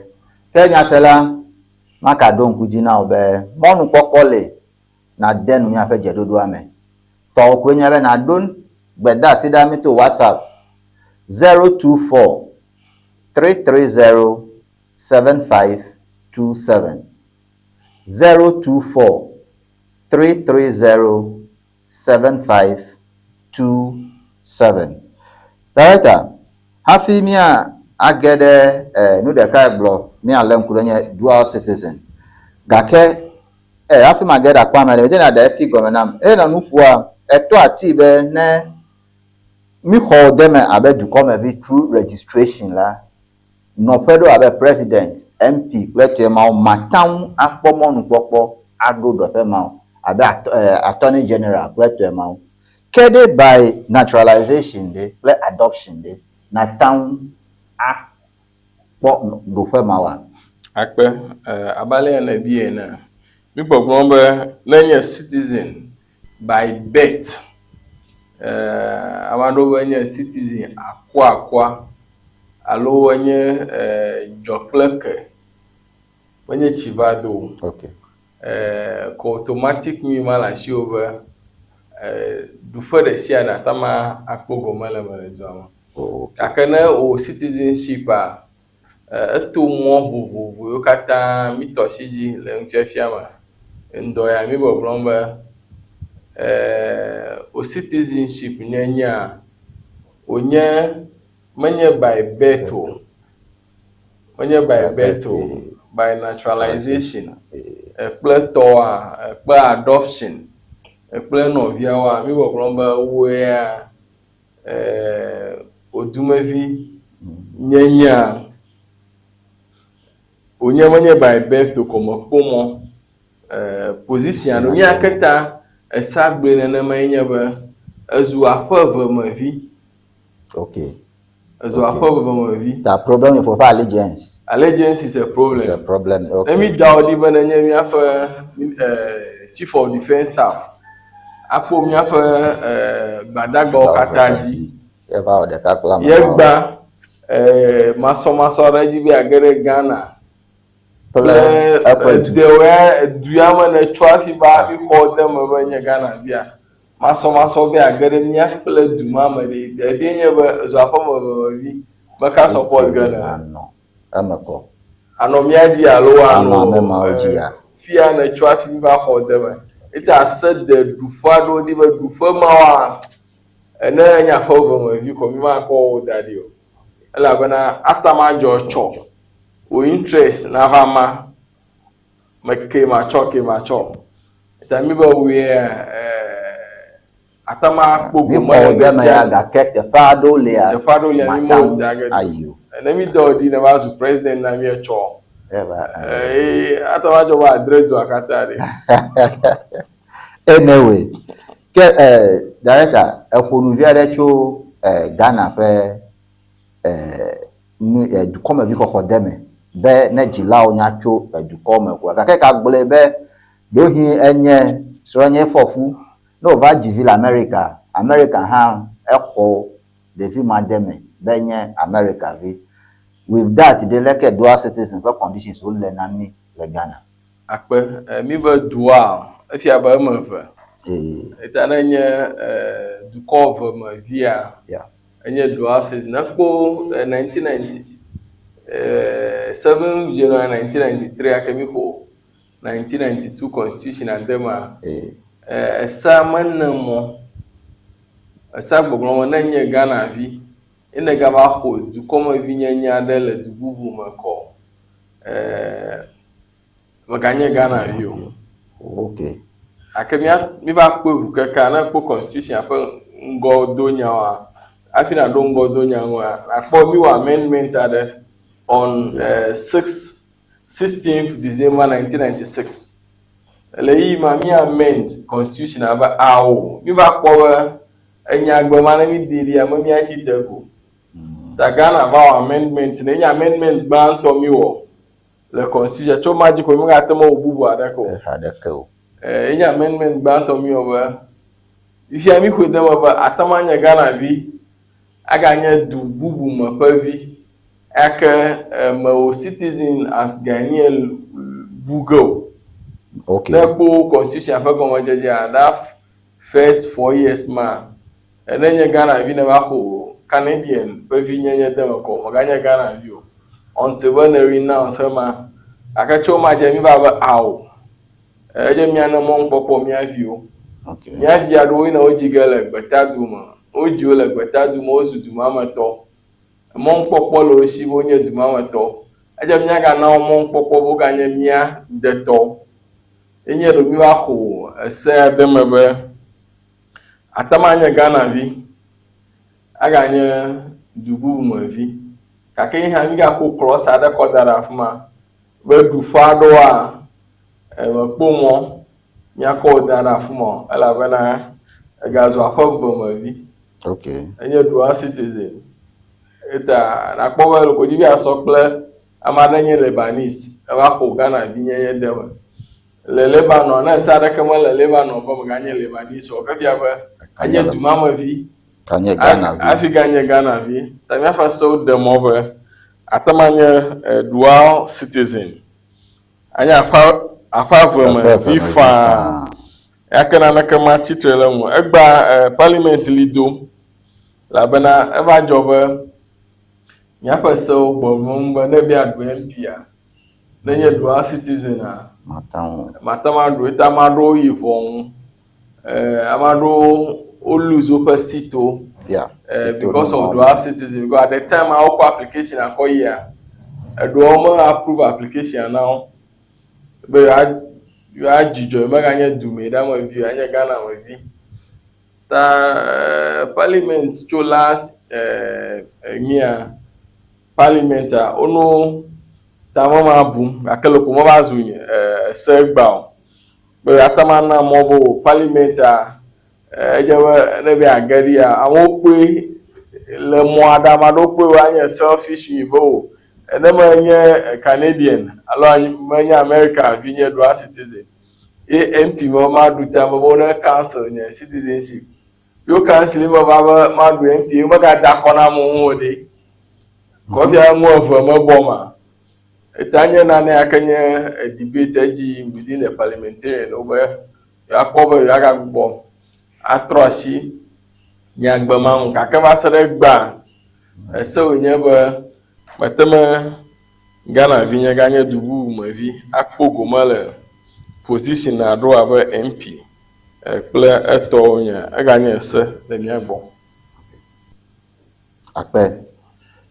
Ke nyasela, maka ɖo ŋku dzi na wò be mɔnukpɔkpɔ li nàde nu míaƒe dzeɖoɖoa me. Tɔwò koe nye be nàɖo gbedeasi ɖa mí to WhatsApp 024 330 7527. 024 330 7527. Director, hafi mía age ɖe eh, nu ɖeka gblɔ míalé ŋku ɖe nye dual citizen. Gake eh, hafi mage ɖe akpa me ɖe, mede nàɖe efi gɔme nam. Eye nɔ nu ƒoa, etɔ ati be ne míxɔ wò de eme abe dukɔmevi through registration la, nɔƒe ɖewo abe president, MP kple tɔe mawo mate ŋu akpɔ mɔnukpɔkpɔ aɖo ɖɔƒe ma o abe attorney general kple tɔe mawo. Ke ɖe by naturalization ɖe kple adoption ɖe nate ŋu akpɔ ɖoƒe mawoa? Akpe, abe ale nèbiae enea, mí gbɔgblɔm be ne enye citizen by birth, ame aɖewo be enye citizen akuakua alo enye dzɔ kple ke, menye tsi va do o. Okay. Ko automatic nui ma le asiwò be ɖuƒe ɖe sia ɖe ate ŋu akpɔ gome le eme le dua me. Okay. Gake ne wò citizenship-a, eto mɔ vovovowo katã mítɔ asi dzi le nufiafia me. Ŋdɔ ya mí gbɔgblɔm be wò citizenship nyenyea, wònye menye by birth o. Menye by birth o, by naturalization kple tɔa kple adoption kple nɔviawoa, mí gbɔgblɔm be woea wò dumevi nyenyea, wònye menye by birth o ko mekpɔ mɔ position alo mía ke ta esa gblɔe nenema ye nye be ezu aƒe eve me vi. Okay. Ezu aƒe eve me vi. The problem with woƒe allegiance. Allegiance is a problem. Is a problem. Okay. Ne mi da wo ɖi be nenye míaƒe chief of defence staff akpɔ míaƒe gbadagbawo katã dzi. Ye va wɔ ɖeka kple ame Ye gba masɔmasɔ ɖe edzi be yeage ɖe Ghana. Kple eƒe du. Edewo ya edu ya me ne tso hafi va hafi xɔ de eme be nye Ghana via. Masɔmasɔ be yeage ɖe mía kple du ma me ɖe. Ɖevie nye be ezu aƒeme vevi. Meka support ge ne. Anɔ eme kɔ. Anɔ mía dzi alo anɔ ame mawo dzia. Fia ne tso hafi va xɔ de eme. Eta se de ɖuƒe aɖewo ɖi be ɖuƒe mawoa, ene enye aƒe eve me vi ko mi makɔ wo da ɖi o. Elabena ata ma dzɔ tsɔ wò interest nava ma me ke matsɔ ke matsɔ. Eta mi be wòe ata ma kpɔ gome le ɖe sia. Ya gake teƒe aɖewo lia. Teƒe aɖewo lia mi mo da ge. Ayi o. Ne mi dɔ ɖi ne va zu president na mi etsɔ. Eye ata ma dzɔ be adre dua katã ɖe. Anyway, ke eh, director eƒo nu vi aɖe tso eh, Ghana ƒe eh, nu eh, dukɔmevi xɔxɔ de me be ne dzilawo nya tso eh, dukɔ me koa gake ka gblɔe be ɖewohĩ enye srɔ̃nye fɔ fu ne wòva dzi vi le Amerika, Amerika hã exɔ ɖevi ma de me be nye Amerika vi. With that ɖe leke dual citizen ƒe conditions wole na mí le Ghana? Akpe. Mi be dua, efia be eme eve. Eta ne nye dukɔ eve me via, enye dual citizen. Ne kpɔ 1990, 7 January 1993 ake mi xɔ 1992 constitution ade ma, esea mene mɔ, esea gbɔgblɔ me ne nye Ghana vi, ye ne gava xɔ dukɔmevi nyenye aɖe le du bubu me kɔ, meganye Ghana vi o. Okay. Gake mía mi va kpɔe ʋu keke ne kpɔ constitution ƒe ŋgɔdonyawoa, hafi nàɖo ŋgɔdonya ŋua, nàkpɔ mi wɔ amendment aɖe on 6 16th December 1996. Le ɣeyiɣi ma mi amend constitution be ao, mi va kpɔ be enyagbe ma ne mi de ɖia me mía dzi de go. Ta Ghana va wɔ amendment ne nye amendment gbãtɔ mi wɔ le constitution tso ma dzi ko mi megate ŋu awɔ bubu aɖeke o. Aɖeke o. Enye amendment gbãtɔ mi wɔ be fifia mi xɔe de eme be ate ŋu anye Ghana vi aganye du bubu me ƒe vi gake mewò citizen as Ghanaian bu ge o. Okay. Ne ekpɔ constitution ƒe gɔmedzedzea that first 4 years ma ne nye Ghana vi ne va xɔ Canadian ƒe vi nyenye de me kɔ meganye Ghana vi o until be ne renounce ema gake tso ma dze mi va be ao edze mía ne mɔnukpɔkpɔ mía viwo. Okay. Mía vi aɖewo yi ne wodzi ge le gbetadu me, wodzi wo le gbetadu me wozu dumametɔ. Mɔnukpɔkpɔ le wo si be wonye dumametɔ. Edze míagana wo mɔnukpɔkpɔ be woganye mía detɔ. Enye ɖo mi va xɔ ese aɖe me be ate ŋu anye Ghana vi, aganye du bubu me vi. Gake ye hã mígaxɔ clause aɖe kɔ da ɖe afi ma be ɖuƒe aɖewoa, mekpɔ mɔ míakɔ wo da ɖe afi ma o elabena egazu aƒe eve me vi. Okay. Enye dual citizen. Eta nakpɔ be loko dzi be asɔ kple ame aɖe nye Lebanese eva xɔ Ghana vi nyenye de me. Le Lebanon ne ese aɖeke mele Lebanon be meganye Lebanese o, efia be enye dumamevi. Ganye Ghana vi. Hafi ganye Ghana vi. Ta míaƒe sewo ɖe mɔ be ate ŋu anye dual citizen. Anye aƒe eve me vi faa. Gake naneke matsi tre le ŋu. Egbea parliament li dom elabena eva dzɔ be míaƒe sewo gbɔgblɔm be ne be yeaɖu MP-a, ne nye dual citizen-a, mate ŋu aɖu. Eta ame aɖewo yi ʋɔnu. Ame aɖewo wo lose woƒe seat-wo because of dual citizen because at the time a wokɔ application akɔ yia, eɖewo me approve application na wo be yewoadzudzɔ meganye dume ɖe me vi o, anye Ghana me vi. Ta parliament tso last mia parliament-a wono tame ma bum gake loko meva zu ese gbã o. Be ate ŋu ana mɔ be o parliament-a edze be ne be yeage ɖia amewo kpɔe le mɔ aɖe ame aɖewo kpɔe be anye selfish me be o ne menye Canadian alo menye America vi nye dual citizen ye MP me maɖu ta me be wone cancel nye citizenship. Ye wo cancel me va be maɖu MP ye megada akɔ na amewo o ɖe. Kɔfia enu eve mebɔ ma. Eta nye nane yake nye debate edzi within the parliamentarian wo be yewoakpɔ be yewoagagbugbɔ atrɔ asi nyagbe ma ŋu gake va se ɖe egbea ese wònye be mete me Ghana vi nye ganye du bubu me vi akpɔ gome le position aɖo abe MP kple etɔwo nye eganye se le mía gbɔ. Akpe.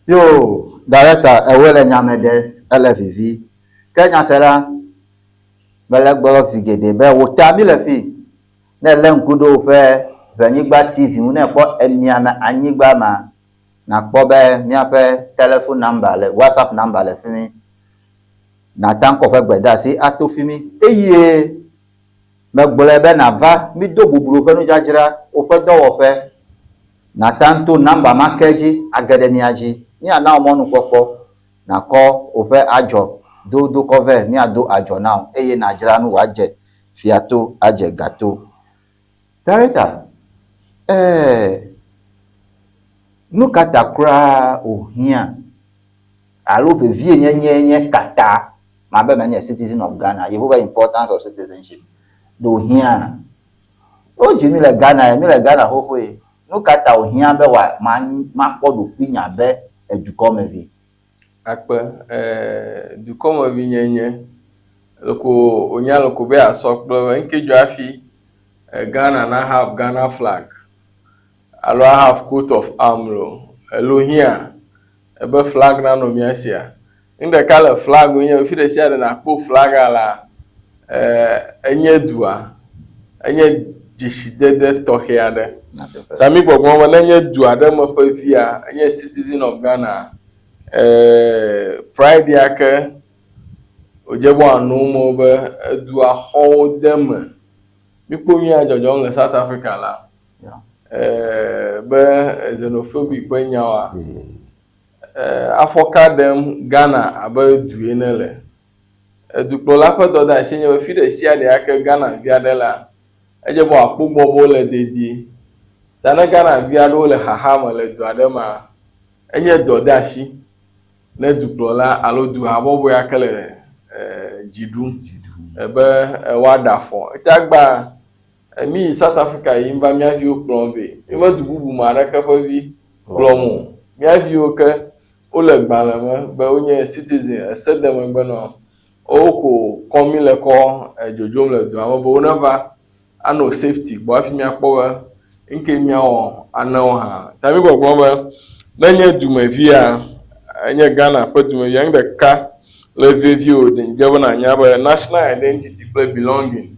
Yo, director, ewoe le nya me ɖe, ele vivi. Ke nyasela, mele gblɔ zi geɖe be wò ta mí le fi. Ne èlé ŋku ɖo woƒe Ʋenyigba TV ŋu ne èkpɔ emiame anyigba ma, nàkpɔ be míaƒe telephone number le WhatsApp number le fimi. Nàte ŋu akɔ ƒe gbedeasi ato fimi eye megblɔe be nàva mído bublu ƒe nudzadzra woƒe dɔwɔƒe. Nàte ŋu to number ma ke dzi age ɖe mía dzi. Míana wò mɔnukpɔkpɔ nàkɔ woƒe adzɔ do kɔ vɛ míado adzɔ na wò eye nàdzra nu wòadze fia to adze ga to. Director, Ɛɛ, nu ka ta kura wòhiã alo vevienyenye nye ka ta mabe menye citizen of Ghana? Yevu be importance of citizenship. Ɖe wòhiã? Wodzi mí le Ghana ya, mí le Ghana xoxoe. Nu ka ta wòhiã be wòa, ma, makpɔ ɖokuinye abe edukɔmevi? Akpe, ɛɛ, dukɔmevinyenye loko wònya loko be asɔ kple be ŋke dzɔ hafi Ghana na have Ghana flag alo a have coat of arm lo elo hiã ebe flag na nɔ mía sia. Nu ɖeka le flag ŋu nye be fi ɖe sia ɖe nakpɔ flaga la, enye dua, enye dzesidede tɔxɛ aɖe. Ta mi gbɔgblɔm be ne nye du aɖe me ƒe via, enye citizen of Ghana, pride ya ke wòdze be wòanɔ wo me be edua xɔwo de eme. Mikpɔ nu ya dzɔdzɔm le South Africa la, be xenophobic ƒe nyawoa, afɔ ka ɖem Ghana abe du ene le. Edukplɔla ƒe dɔdeasi nye be fi ɖe sia ɖe ya ke Ghana vi aɖe lea, edze be wòakpɔ gbɔ be wole dedie. Ta ne Ghana vi aɖewo le xaxa me le du aɖe mea, enye dɔdeasi ne dukplɔla alo duhabɔbɔ ya ke le dzi ɖum be woaɖe afɔ. Eta gbea, mí yi South Africa yim va mía viwo kplɔm vɛ. Mí me du bubu me aɖeke ƒe vi kplɔm o. Mía viwo ke wole gbalẽ me be wonye citizen, ese de megbe nɔ wo ko kɔm mí le kɔ dzodzom le dua me be woneva anɔ safety gbɔ hafi míakpɔ be ŋke míawɔ ana wo hã. Ta mí gbɔgblɔm be ne nye dumevia, enye Ghana ƒe dumevia, nu ɖeka le vevie wò dze be nànya be national identity kple belonging.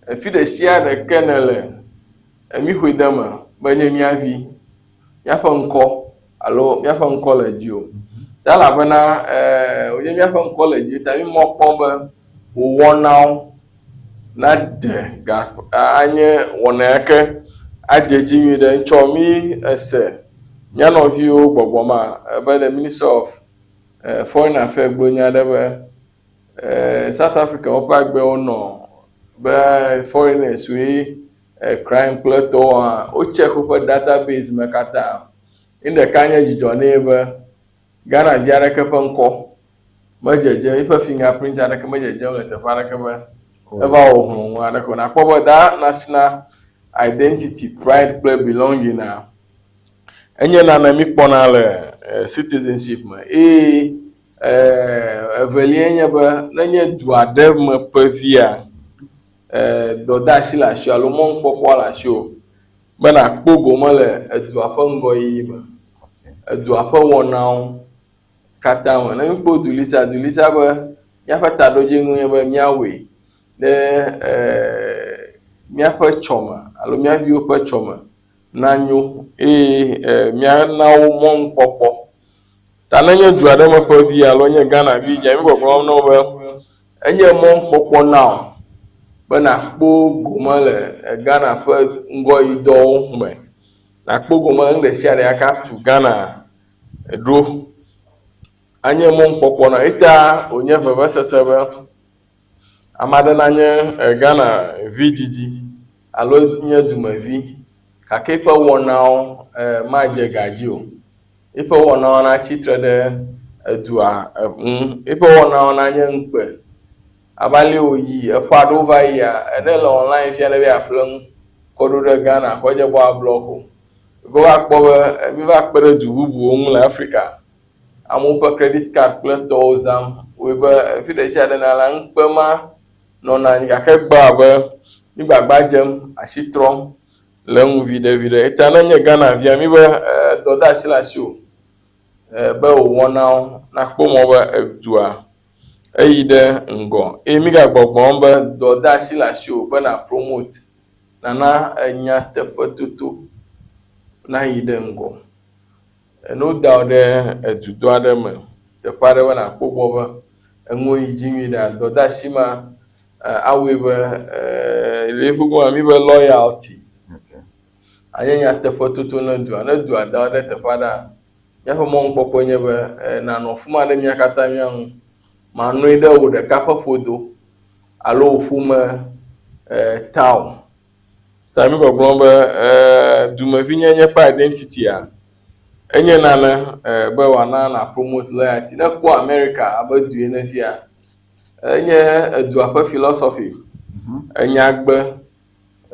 Efi ɖe sia ɖe ke nèle, mí xɔe de eme be nye mía vi, míaƒe ŋkɔ alo míaƒe ŋkɔ le dzi o. Ta elabena wònye míaƒe ŋkɔ le dzi ta mí mɔ kpɔm be wò wɔnawo nade ga anye wɔna ya ke adze edzi nyuie ɖe. Ŋtsɔ mí ese mía nɔviwo gbɔgbɔ ma be the Minister of Foreign Affairs gblɔ nya ɖe be South Africa woƒe agbewo nɔ be foreigners woe crime kple tɔwo hã wo check woƒe database me katã. Nu ɖeka nye dzidzɔ nɛ be Ghana vi aɖeke ƒe ŋkɔ medzedzem, eƒe fingerprint aɖeke medzedzem le teƒe aɖeke be eva wɔ hlɔ̃nu aɖeke o. Nakpɔ be that national identity, pride kple belonging a, enye nane míkpɔna le citizenship me. Eye evelia nye be nenye du aɖe me ƒe via, dɔdeasi le asiwò alo mɔnukpɔkpɔ le asiwò be nàkpɔ gome le edua ƒe ŋgɔyiyi me, edua ƒe wɔnawo katã me. Ne míkpɔ Dulisa, Dulisa be míaƒe taɖodzinu nye be míawɔe ne míaƒe tsɔme alo mía viwo ƒe tsɔme nanyo eye míana wo mɔnukpɔkpɔ. Ta ne nye du aɖe me ƒe vi alo nye Ghana vi dze mígbɔgblɔm na wo be enye mɔnukpɔkpɔ na wò be nàkpɔ gome le Ghana ƒe ŋgɔyidɔwo me. Nàkpɔ gome le nu ɖe sia ɖe aka tu Ghana ɖo. Anye mɔnukpɔkpɔ na wò. Eta wònye vevesese be ame aɖe nanye Ghana vi dzidzi alo nye dumevi gake eƒe wɔnawo madze ga dzi o. Eƒe wɔnawo natsi tre ɖe edua ŋu. Eƒe wɔnawo nanye ŋukpe. Abe ale wòyi eƒe aɖewo va yia, ene le online fia ne be yeaƒle nu kɔ ɖo ɖe Ghana kɔ dze be woablɔk o. Be woakpɔ be míva kpe ɖe du bubuwo ŋu le Afrika. Amewo ƒe credit card kple etɔwo zãm. Wɔe be fi ɖe sia ɖe nala ŋukpe ma. nɔna anyi gake egbea abe mí gbagba dzem, asi trɔm le eŋu viɖe viɖe. Eta ne nye Ghana via, mí be dɔdeasi le asiwò be wò wɔnawo nakpɔ mɔ be edua eyi ɖe ŋgɔ. Eye mí gagbɔgblɔm be dɔdeasi le asiwò be na promote, nana enyateƒetoto nayi ɖe ŋgɔ. Ne woda wò ɖe edudɔ aɖe me, teƒe aɖe be nàkpɔ gbɔ be enuwo yi dzi nyuiɖea, dɔdeasi ma awɔe be le yevu gɔmea mí be loyalty anye nyateƒetoto ne dua. Ne dua da wò ɖe teƒe aɖea, míaƒe mɔnukpɔkpɔe nye be nànɔ afi ma ɖe mía katã mía ŋu. Mànɔe ɖe wò ɖeka ƒe ƒodo alo wò ƒome ta o. Ta mi gbɔgblɔm be dumevinyenye ƒe identity-a, enye nane be wòana na promote loyalty. Ne ekpɔ America abe du ene fia, enye edua ƒe philosophy, enyagbe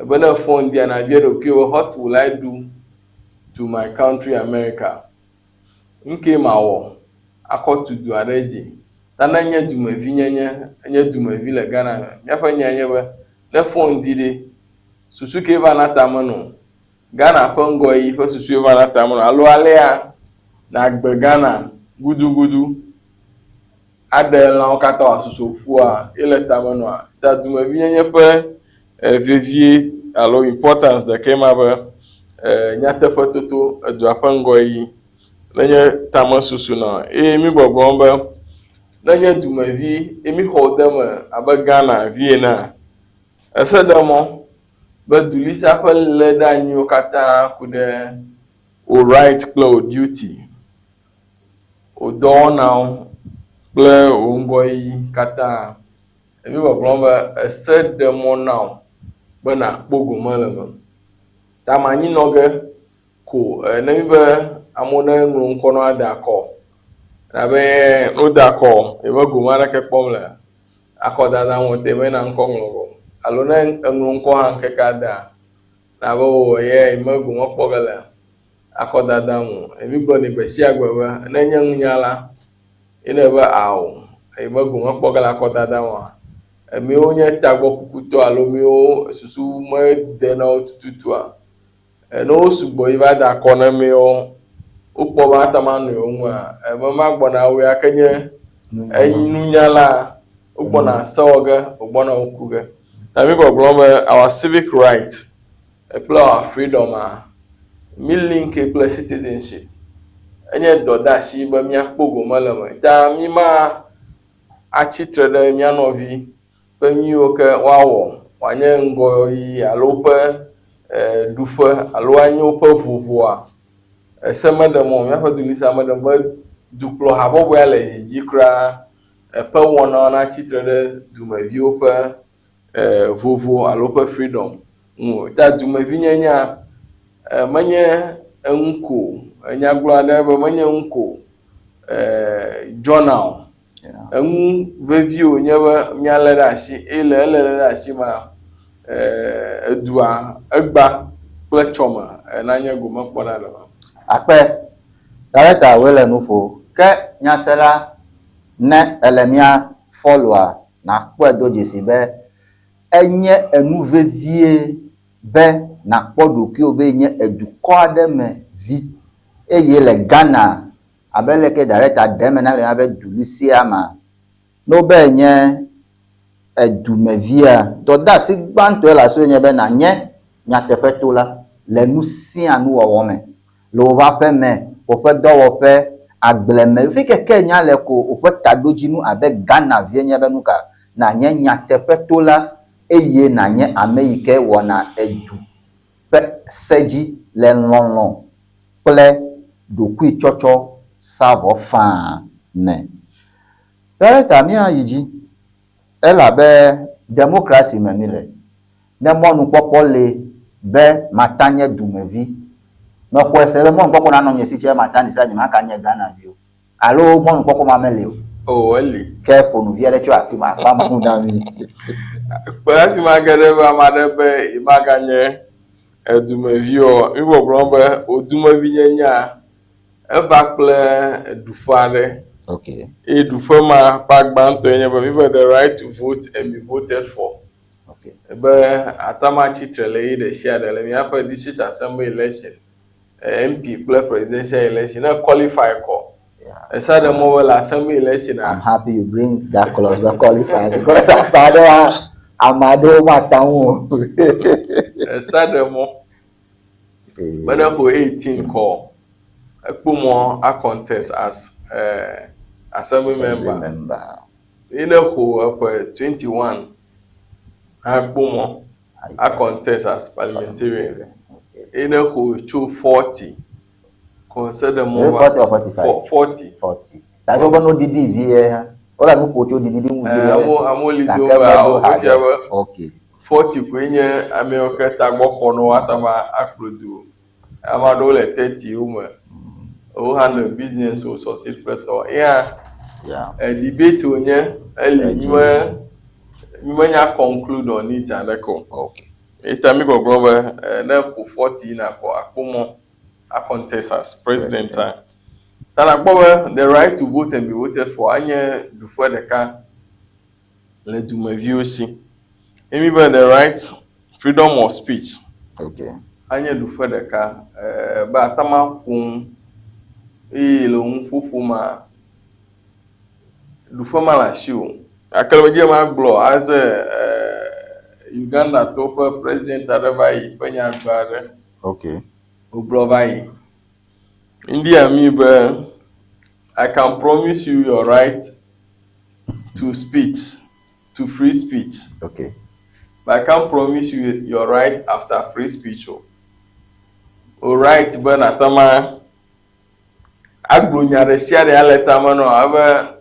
be ne èfɔ ŋdia nàbia ɖokuiwò be what will I do to my country America? Nukee mawɔ akɔ tu dua ɖe edzi? Ta ne enye dumevinyenye, enye dumevi le Ghana me, míaƒe nyae nye be Ne fɔ ŋdi ɖe, susu kee va na tame nɔ? Ghana ƒe ŋgɔyiyi ƒe susue va na tame nɔ alo alea nàgbe Ghana gudugudu aɖe lãwo katã wòasusu ƒua ye le tame nɔa? Ta dumevinyenye ƒe vevie alo importance ɖekae ma be nyateƒetoto edua ƒe ŋgɔyiyi nenye tamesusu nɔ eye mí gbɔgblɔm be Nenye dumevi ye míxɔ wo de eme abe Ghana vi enea, ese ɖe mɔ be dulisa ƒe léɖeanyiwo katã ku ɖe wò right kple wò duty, wò dɔwɔnawo kple wò ŋgɔyiyi katã. Mígbɔgblɔm be ese ɖe mɔ na wò be nàkpɔ gome le eme. Ta manyinɔ ge ko ne mi be amewo ne ŋlɔ ŋkɔ na woade akɔ elabe ne wode akɔ yeme gome aɖeke kpɔm le akɔdada ŋu o te mena ŋkɔ ŋlɔ ge o alo ne eŋlɔ ŋkɔ hã ŋkeke adea elabe wò ye yeme gome kpɔ ge le akɔdada ŋu o. Mi gblɔnɛ gbe sia gbe be ne enye nunyala ye ne ebe ao yeme gome kpɔ ge le akɔdada ŋua emiwo nye tagbɔkukutɔ alo miwo susu mede na wo tututua Ne wo sugbɔ yi va da akɔ na amewo, wokpɔ be ate ŋu anɔ yewo ŋua, eme ma gbɔna wɔ ya ke nye nunyala, wogbɔna se wɔ ge, wogbɔna wo ku ge. Ta mi gbɔgblɔ be our civic right kple our freedom a, mi link kple citizenship. Enye dɔdeasi be míakpɔ gome le eme. Ta mi ma atsi tre ɖe mía nɔvi ƒe nyuiwo ke woawɔ wòanye ŋgɔyiyi alo woƒe ɖuƒe alo anye woƒe vovoa, ese meɖe mɔ o, míaƒe dulisa meɖe mɔ be dukplɔhabɔbɔea le dzidzi kura eƒe wɔnawo natsi tre ɖe dumeviwo ƒe vovo alo woƒe freedom ŋu o. Ta dumevinyenyea, menye enu ko o. Enyagblɔ aɖe be menye nu ko dzɔna o. Enu vevi wònye be míalé ɖe asi eye le elélé ɖe asi mea, edua egba kple tsɔme nanye gomekpɔna le eme. Akpe, Director woe le nu ƒo. Ke nyasela, ne èle mía followa, nàkpɔe do dzesi be enye enu vevie be nàkpɔ ɖokuiwò be yenye edukɔ aɖe me vi eye le Ghana Abe leke director ɖe eme na mi be du sia ma, ne wobe ènye edumevia, dɔdeasi gbãtɔe le asiwò nye be nànye nyateƒetola le nu sia nu wɔwɔ me, le woƒe aƒe me, woƒe dɔwɔƒe, agble me, fi ke ke nya le ko woƒe taɖodzinu abe Ghana vie nye be nuka? Nànye nyateƒetola eye nànye ame yi ke wɔna edu ƒe se dzi le lɔlɔ̃ kple ɖokuitsɔtsɔ sa vɔ faa me. Eya ta míayi dzi, elabe demokrasi me míle. Ne mɔnukpɔkpɔ li be mata nye dumevi, mexɔe se be mɔnukpɔkpɔ nanɔ nye si tse mata ni sia nyemaka nye Ghanavi o. Alo mɔnukpɔkpɔ ma meli o. O, eli. Ke ƒo nu vi aɖe tso afi ma, akpa ma ŋu na mí. Kpe hafi mage ɖe be ame aɖe be yemaganye Edumevi o, mígbɔgblɔm be wò dumevinyenyea, eva kple ɖuƒe aɖe. Okay. Eye ɖuƒe ma ƒe agbãtɔe nye be míbe the right to vote and be voted for. Okay. Be atama tsitre le ɣi ɖe sia ɖe le míaƒe district assembly election, MP kple presidential election ne qualify kɔ. Yeah. Esa ɖe mɔ be le assembly election I'm happy you bring that clause be qualify because after aɖewoa ame aɖewo mata ŋu o. Esa ɖe mɔ be ne ƒo 18 kɔ ekpo mɔ a contest as assembly member. member. Ye ne ƒo eƒe 21 akpo mɔ a contest as parliamentarian. Okay. Ye ne ƒo tso 40 consider Is mɔ it 40 or 45? 40. 40. Gake woƒe no didi vi ye hã. Wole nu ƒo tso didi ŋu vi Amewo amewo li do Gake be meɖo ha wofia ɖe. be Okay. 40 koe nye amewo ke tagbɔ xɔ na wo ate ŋu akplɔ du. Ame aɖewo le 30 wo me. Wo handle business wo succeed kple tɔ. Ya Yeah. debate wonye eli Edzi. mi me mi menya conclude on it aɖeke o. Okay. Eta mi gbɔgblɔ be ne ƒo 40 yina kɔ akpo mɔ a contest as president a. Ta nakpɔ be the right to vote and be voted for anye ɖuƒe ɖeka le dumeviwo si. Emi be the right freedom of speech Okay. anye ɖuƒe ɖeka be atama ƒom eye le nuƒoƒo ma ɖuƒe ma le asi o. Gake le medzi be magblɔ aze Uganda tɔwo ƒe president aɖe va yi ƒe nyagbe aɖe Okay. wògblɔ va yi. Idi Amin be I can promise you your right to speech, to free speech. Okay. But I can't promise you your right after free speech o. O right be nàte agblɔ nya ɖe sia ɖe ale tame nɔ abe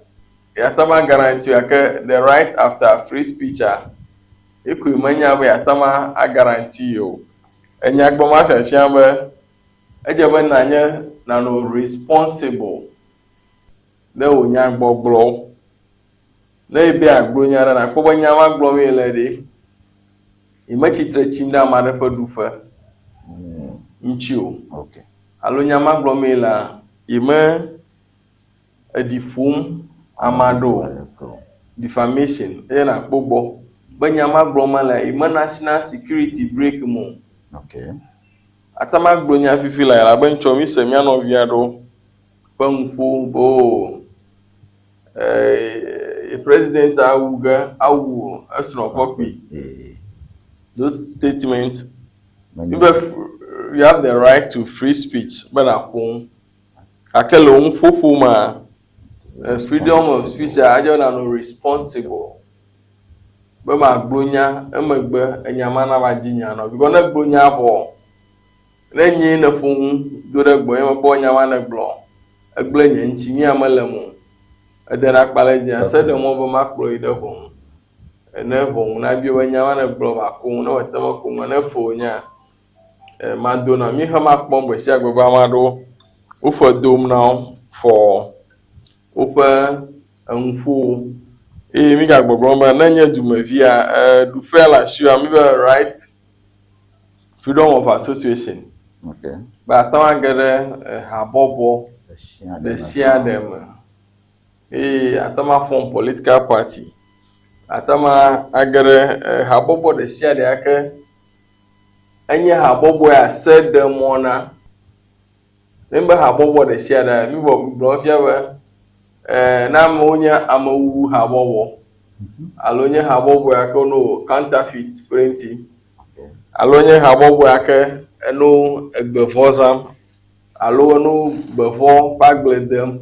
yeate ŋu guarantee gake the right after free speech a ekoe menya be yeate ŋu a guarantee o. Enyagbɔ ma fiafia be edze be nànye nànɔ responsible ɖe wò nyagbɔgblɔwo. Ne ebe yeagblɔ nya ɖe nàkpɔ be nya ma gblɔm yele ɖe yemetsi tre tsim ɖe ame aɖe ƒe ɖuƒe ŋuti o. Okay. Alo nya ma gblɔm yelea yeme eɖi ƒom ame aɖe o. Defamation eye nàkpɔ gbɔ be nya ma gblɔm mele yeme national security break me o. Okay. Ate ŋu agblɔ nya fifi le elabe ŋtsɔ mi se mía nɔvi aɖewo ƒe nuƒo be o president awu ge awu esrɔ̃ kɔkui. Those statements you be you have the right to free speech be nàƒo nu. Gake le wò nuƒoƒo mea freedom of speech a edze be nànɔ responsible be magblɔ nya emegbe enya ma nava dzi nya nɔ because ne egblɔ nya vɔ ne nyee ne ƒo nu do ɖe gbɔ ye mekpɔ nya ma ne gblɔ egblẽ nye ŋuti nye ya mele eme o. Ede ɖe akpa ɖe dzia se ɖe mɔ be makplɔ yi ɖe ʋɔnu. Ne ʋɔnu nabia be nya ma ne gblɔ va ko ŋu ne mete ŋu ko ŋu ne fe wònya mado na mi xe makpɔm gbe sia gbe be ame aɖewo wofe dom na wo for woƒe enuƒowo eye mi gagbɔgblɔm be ne nye dumevia ɖuƒea le asiwòa mi be right freedom of association Okay. be ate ŋu age ɖe habɔbɔ ɖe sia ɖe me eye ate ŋu aform political party ate ŋu age ɖe habɔbɔ ɖe sia ɖe ake enye habɔbɔ ya se ɖe mɔ na. Ne be habɔbɔ ɖe sia ɖe mi gblɔ fia be ne amewo nye amewuwu habɔbɔ alo nye habɔbɔ ya ke wono counterfeit printing alo nye habɔbɔ ya ke eno egbevɔ zam alo eno gbevɔ ƒe agble dem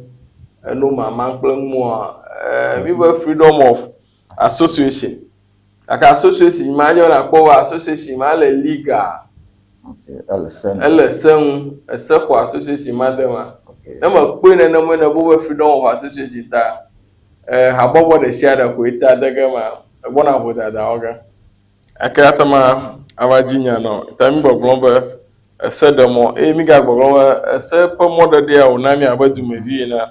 eno mamam kple numɔa mi be freedom of association. Gake association ma edze be nàkpɔ be association ma le legal. Okay. Ele se nu. Ele se ŋu. Ese xɔ association ma de ma. Okay. Ne mekpɔe nenema ne bo be freedom of association ta habɔbɔ ɖe sia ɖe koe ta de ge ma egbɔna vodada wɔ ge. Gake ate ŋu ava dzi nya nɔ. Ta mi gbɔgblɔm be ese ɖe mɔ eye mi gagbɔgblɔm be ese ƒe mɔɖeɖea wòna mi abe dumevi ene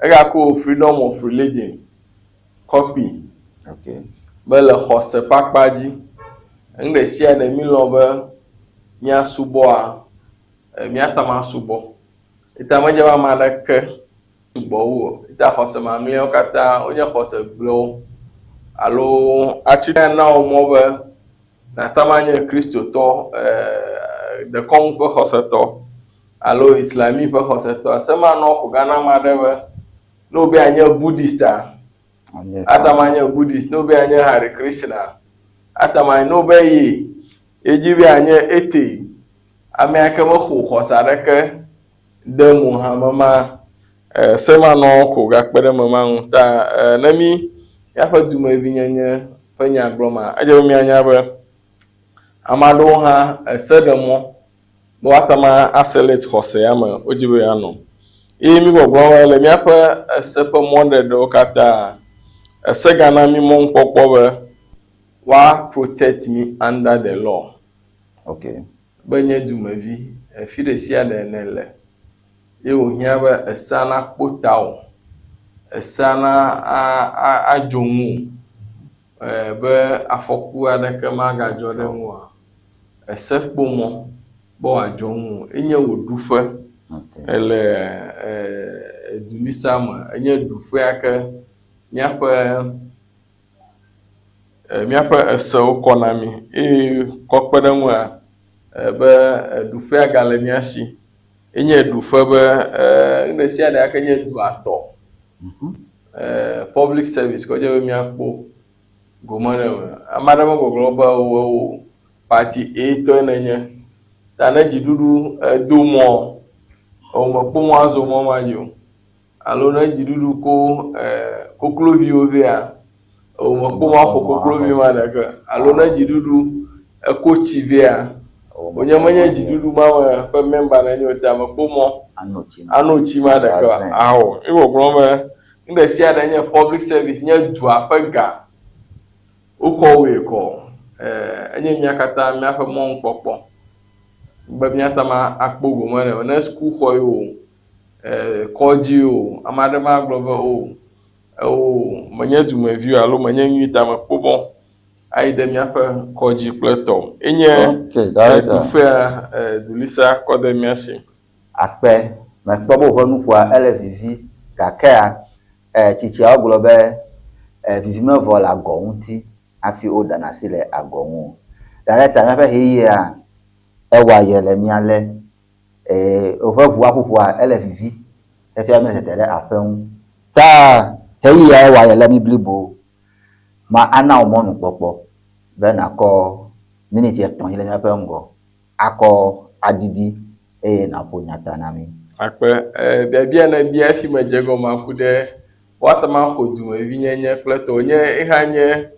egako freedom of religion kɔpi Okay. be le xɔse ƒe akpa dzi. Nu ɖe sia ɖe mi lɔ̃ be míasubɔa míate ŋu asubɔ. Eta medze be ame aɖeke sugbɔ wu o. Ta xɔse mamlɛawo katã wonye xɔse gblẽwo alo atsi na wò mɔ be nàte ŋu anye Kristotɔ, dekɔnu ƒe xɔsetɔ alo Islami ƒe xɔsetɔ. Se manɔ ƒo gã na ame aɖe be ne wòbe yeanye Buddhist-a, ate ŋu anye Buddhist. Ne wòbe yeanye Hare Krishna, ate ŋu anye. Ne wòbe ye yedi be yeanye athei, amea ke mexɔ xɔse aɖeke de mo hã me ma, se manɔ ko gakpe ɖe eme ma ŋu. Ta ne mí míaƒe dumevinyenye ƒe nya gblɔma, edze be míanya be ame aɖewo hã ese ɖe mɔ be woate ŋu aselect xɔse ya me wodzi be yewoanɔ. Eye mígbɔgblɔm be le míaƒe ese ƒe mɔɖeɖewo katã, ese gana mí mɔnukpɔkpɔ be woa protect mí under the law. Okay. Be nye dumevi, efi ɖesiaɖe nèle ye wòhiã be esea nakpɔ tawò, esea na a a adzo ŋuwò be afɔku aɖeke magadzɔ ɖe ŋuwòa, ese kpɔ mɔ be wòadzɔ ŋuwò. Enye wò ɖuƒe le edulisa me. Enye ɖuƒea ke míaƒe míaƒe esewo kɔ na mí eye kɔ kpe ɖe eŋua be ɖuƒea gale mía si. Enye ɖuƒe be nu ɖe sia ɖe ke nye dua tɔ. Public service kɔ dze be míakpɔ gome ɖe eme. Ame aɖe megbɔgblɔ be wò party A tɔe nènye. Ta ne dziɖuɖu edo mɔ, ewò mekpɔ mɔ azɔ mɔ ma dzi o. Alo ne dziɖuɖu ko kokloviwo vɛa, ewò mekpɔ mɔ aƒo koklovi ma ɖeke o. Alo ne dziɖuɖu eko tsi vɛa, wònye menye dziɖuɖu ma me ƒe mɛmba nènye o ta mekpɔ mɔ ano tsi ma ɖeke o. Ao, mi gbɔgblɔm be nu ɖe sia ɖe nye public service, nye dua ƒe ga wokɔ wɔe kɔ. Enye mía katã míaƒe mɔnukpɔkpɔ be míate ŋu akpɔ gome le eme. Ne sukuxɔ ye o, kɔdzi o, ame aɖe magblɔ be o, eo menye dumevi o alo menye nyui ta mekpɔ mɔ ayi ɖe míaƒe kɔdzi kple tɔ o. Enye ɖuƒea Dulisa kɔ de mía si. Akpe, mekpɔ be woƒe nuƒoa ele vivi gakea tsitsiawo gblɔ be vivi mevɔ le agɔ ŋuti hafi woɖena asi le agɔ ŋu o. Director míaƒe ɣeyiɣia ewa ye le mía lé. Ee, woƒe ʋua ƒoƒoa ele vivi efia míele tete ɖe aƒe ŋu. Ta ɣeyiɣia ewa ye le mí blibo ma ana wò mɔnukpɔkpɔ be nàkɔ miniti etɔ̃ yi le míaƒe ŋgɔ akɔ aɖiɖi eye nàƒo nya ta na mí. Akpe. E, biabia nèbia esi medze egɔmea ku ɖe Woate ŋu axɔ dumevinyenye kple tɔwo. Nye exa nye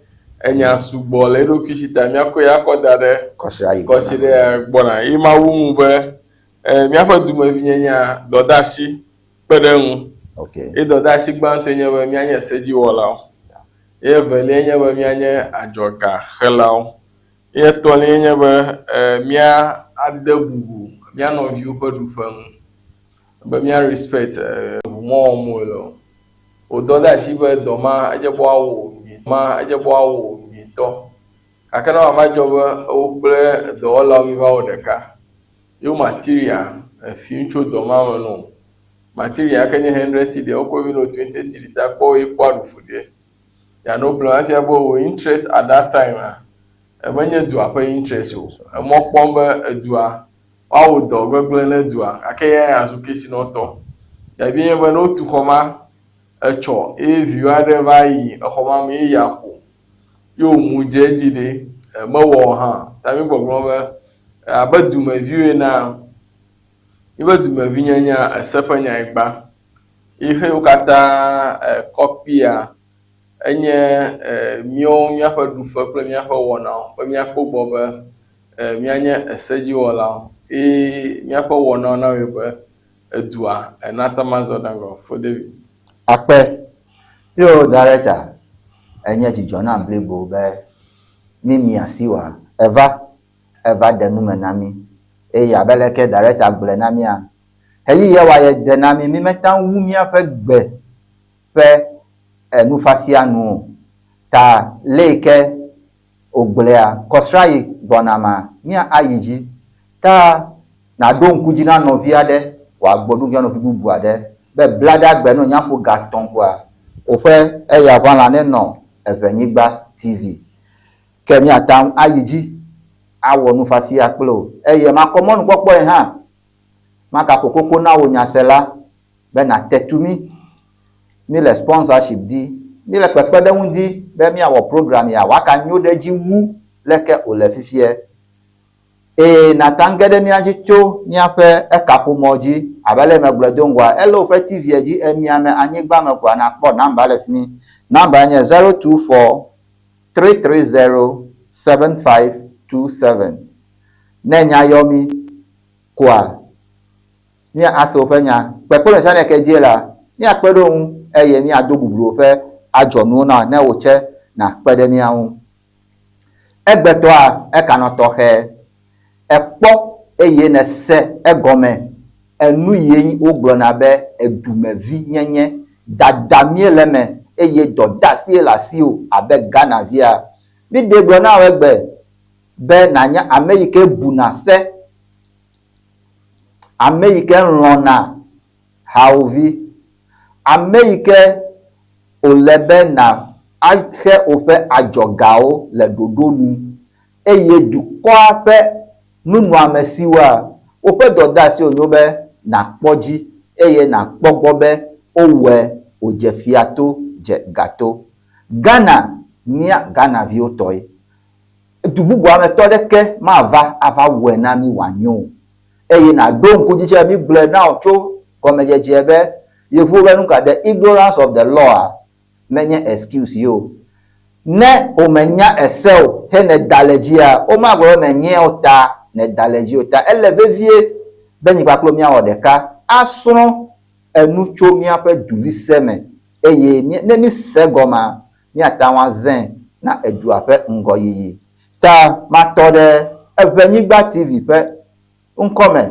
enya sugbɔ le eɖokui si ta míakɔe akɔ da ɖe kɔsiɖa gbɔna. Ye Mawu ŋu be míaƒe dumevinyenyea dɔdeasi kpe ɖe eŋu. Ye dɔdeasi gbãtɔe nye be míanye sedziwɔlawo. Ye eveliae nye be míanye adzɔgaxelawo. Ye etɔ̃liae nye be míade bubu mía nɔviwo ƒe ɖuƒe ŋu. Be mía respect ŋu mɔ wɔm wole o. Wò dɔ de asi be dɔ ma edze be woawɔ nyui ma edze be woawɔ nyuitɔ. Gake ne wòava dzɔ be wò kple dɔwɔlawo miva wɔ ɖeka ye wo material efim tso dɔ ma me nɔ. Material ke nye hundred cedi wokɔe vi nɔ twenty cedi ta kpɔ ye kpɔ aɖu fu ɖe. Ya no problem efia be wò interest at that time a menye dua ƒe interest o. Emɔ kpɔm be edua Woawɔ dɔ gbegblẽ ne dua, gake eyae azu kesinɔtɔ. Biabiae nye be, ne wotu xɔ ma etsɔ eye viwò aɖe va yi exɔ ma me eye yeaƒo ye wòmu dze edzi ɖe, mewɔ o hã. Ta mígbɔgblɔm be abe dumeviwo enea, míaƒe dumevinyenyea ese ƒe nyae gbã. Ye xewo katã kɔpia enye míawo míaƒe ɖuƒe kple míaƒe wɔnawo be míakpɔ egbɔ be míanye esedziwɔlawo eye míaƒe wɔnawo nawɔe be edua nate ŋu azɔ ɖe ŋgɔ. Fo David. Akpe. Yo director, enye dzidzɔ nam blibo be mí mia si wa. Eva, eva ɖe nu me na mí. Eye abe leke director gblɔe na mía, ɣeyiɣia wa ye de na mí, mí mete ŋu wu míaƒe gbe ƒe nufiafia nu o. Ta leke Wògblɔea, Kɔsrayi gbɔna ma, mía ayi dzi. Ta nàɖo ŋku dzi na nɔvi aɖe wòagbɔ ɖo ŋku na nɔvi bubu aɖe. Be blaɖagbe ne wònya ƒo ga tɔ̃ koa, woƒe eya ʋãla nenɔ Eʋenyigba TV. Ke míate ŋu ayi dzi awɔ nufafia kple wò. Eye makɔ mɔnukpɔkpɔe hã magaƒo koko na wò nyasela be nàte tu mí. Míle sponsorship di, míle kpekpeɖeŋu di be míawɔ program ya wòaka nyo ɖe edzi wu leke wòle fifiɛ. Eye nàta ŋge ɖe mía dzi tso míaƒe ekaƒomɔ dzi, abe ale megblɔe do ŋgɔa, ele woƒe TV-a dzi, emia me, anyigba me koa, nàkpɔ nɔmba le fi mi. Nɔmbae nye 024 330 7527. Ne nya yɔ mí koa, mía ase woƒe nya. Kpekpeɖeŋu ɖesiaɖe ke die la, míakpe ɖe wo ŋu eye míado bublu woƒe adzɔnuwo na ne wò tsɛ nàkpe ɖe mía ŋu. Egbetɔa, ekanɔ tɔxɛ. Èkpɔ eye nèse egɔme enu ye wogblɔna be edumevi nyenye. Dada míele eme eye dɔdeasie le asiwò abe Ghana via. Míɖee gblɔ na wò egbe be nànya ame yi ke buna se, ame yi ke lɔ̃na hawòvi, ame yi ke wòle be nàxe woƒe adzɔgawo le ɖoɖo nu, eye dukɔa ƒe nunɔamesiwoa, woƒe dɔdeasi wònyo be nàkpɔ dzi eye nàkpɔ gbɔ be wowɔe wòdze fia to dze ga to. Ghana mía Ghanaviwo tɔe. Du bubua me tɔ ɖeke mava ava wɔe na mí wòanyo o. Eye nàɖo ŋku dzi tsɛ mígblɔe na wò tso gɔmedzedzea be Yevuwo be nuka? The ignorance of the law menye excuse ye o. Ne womenya ese o he nèda le edzia, womagblɔ be menyae o ta nèda le edzi o. Ta ele vevie be nyi kpakple míawɔ ɖeka asrɔ̃ enu tso míaƒe dulise me eye ne míse egɔmea, míate ŋu azãe na edua ƒe ŋgɔyiyi. Ta matɔ ɖe Eʋenyigba TV ƒe ŋkɔ me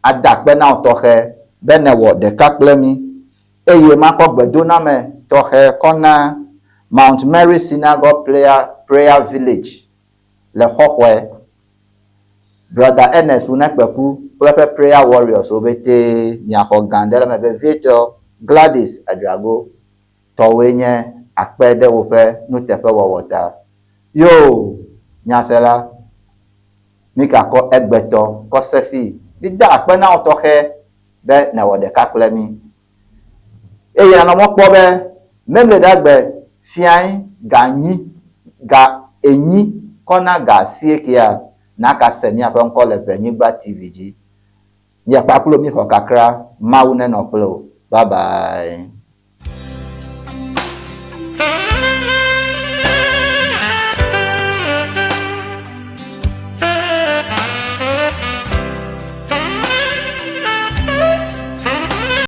ada akpe na wò tɔxɛ be nèwɔ ɖeka kple mí, eye makɔ gbedoname tɔxɛ kɔ na Mount Mary Synagogue Prayer, Prayer Village le Xɔxɔe. Brɔda Ernest Wunekpeku kple eƒe Prayer Warriors wo ƒetee miaxɔ gã ɖe le eme, vevietɔ Gladys Adrago tɔwoe nye akpe ɖe woƒe nuteƒewɔwɔ ta. Yoo, nyasela! Mígakɔ egbetɔ kɔ se fii. Mída akpe na wò tɔxɛ be nèwɔ ɖeka kple mí. Eye nànɔ mɔ kpɔ be Memleɖagbe fiae ga nyi, ga enyi kɔ na ga asiekea, nàgase míaƒe ŋkɔ le Ʋenyigba TV dzi. Mia kpakple mí xɔ kakra. Mawu nenɔ kple wò. Bye bye.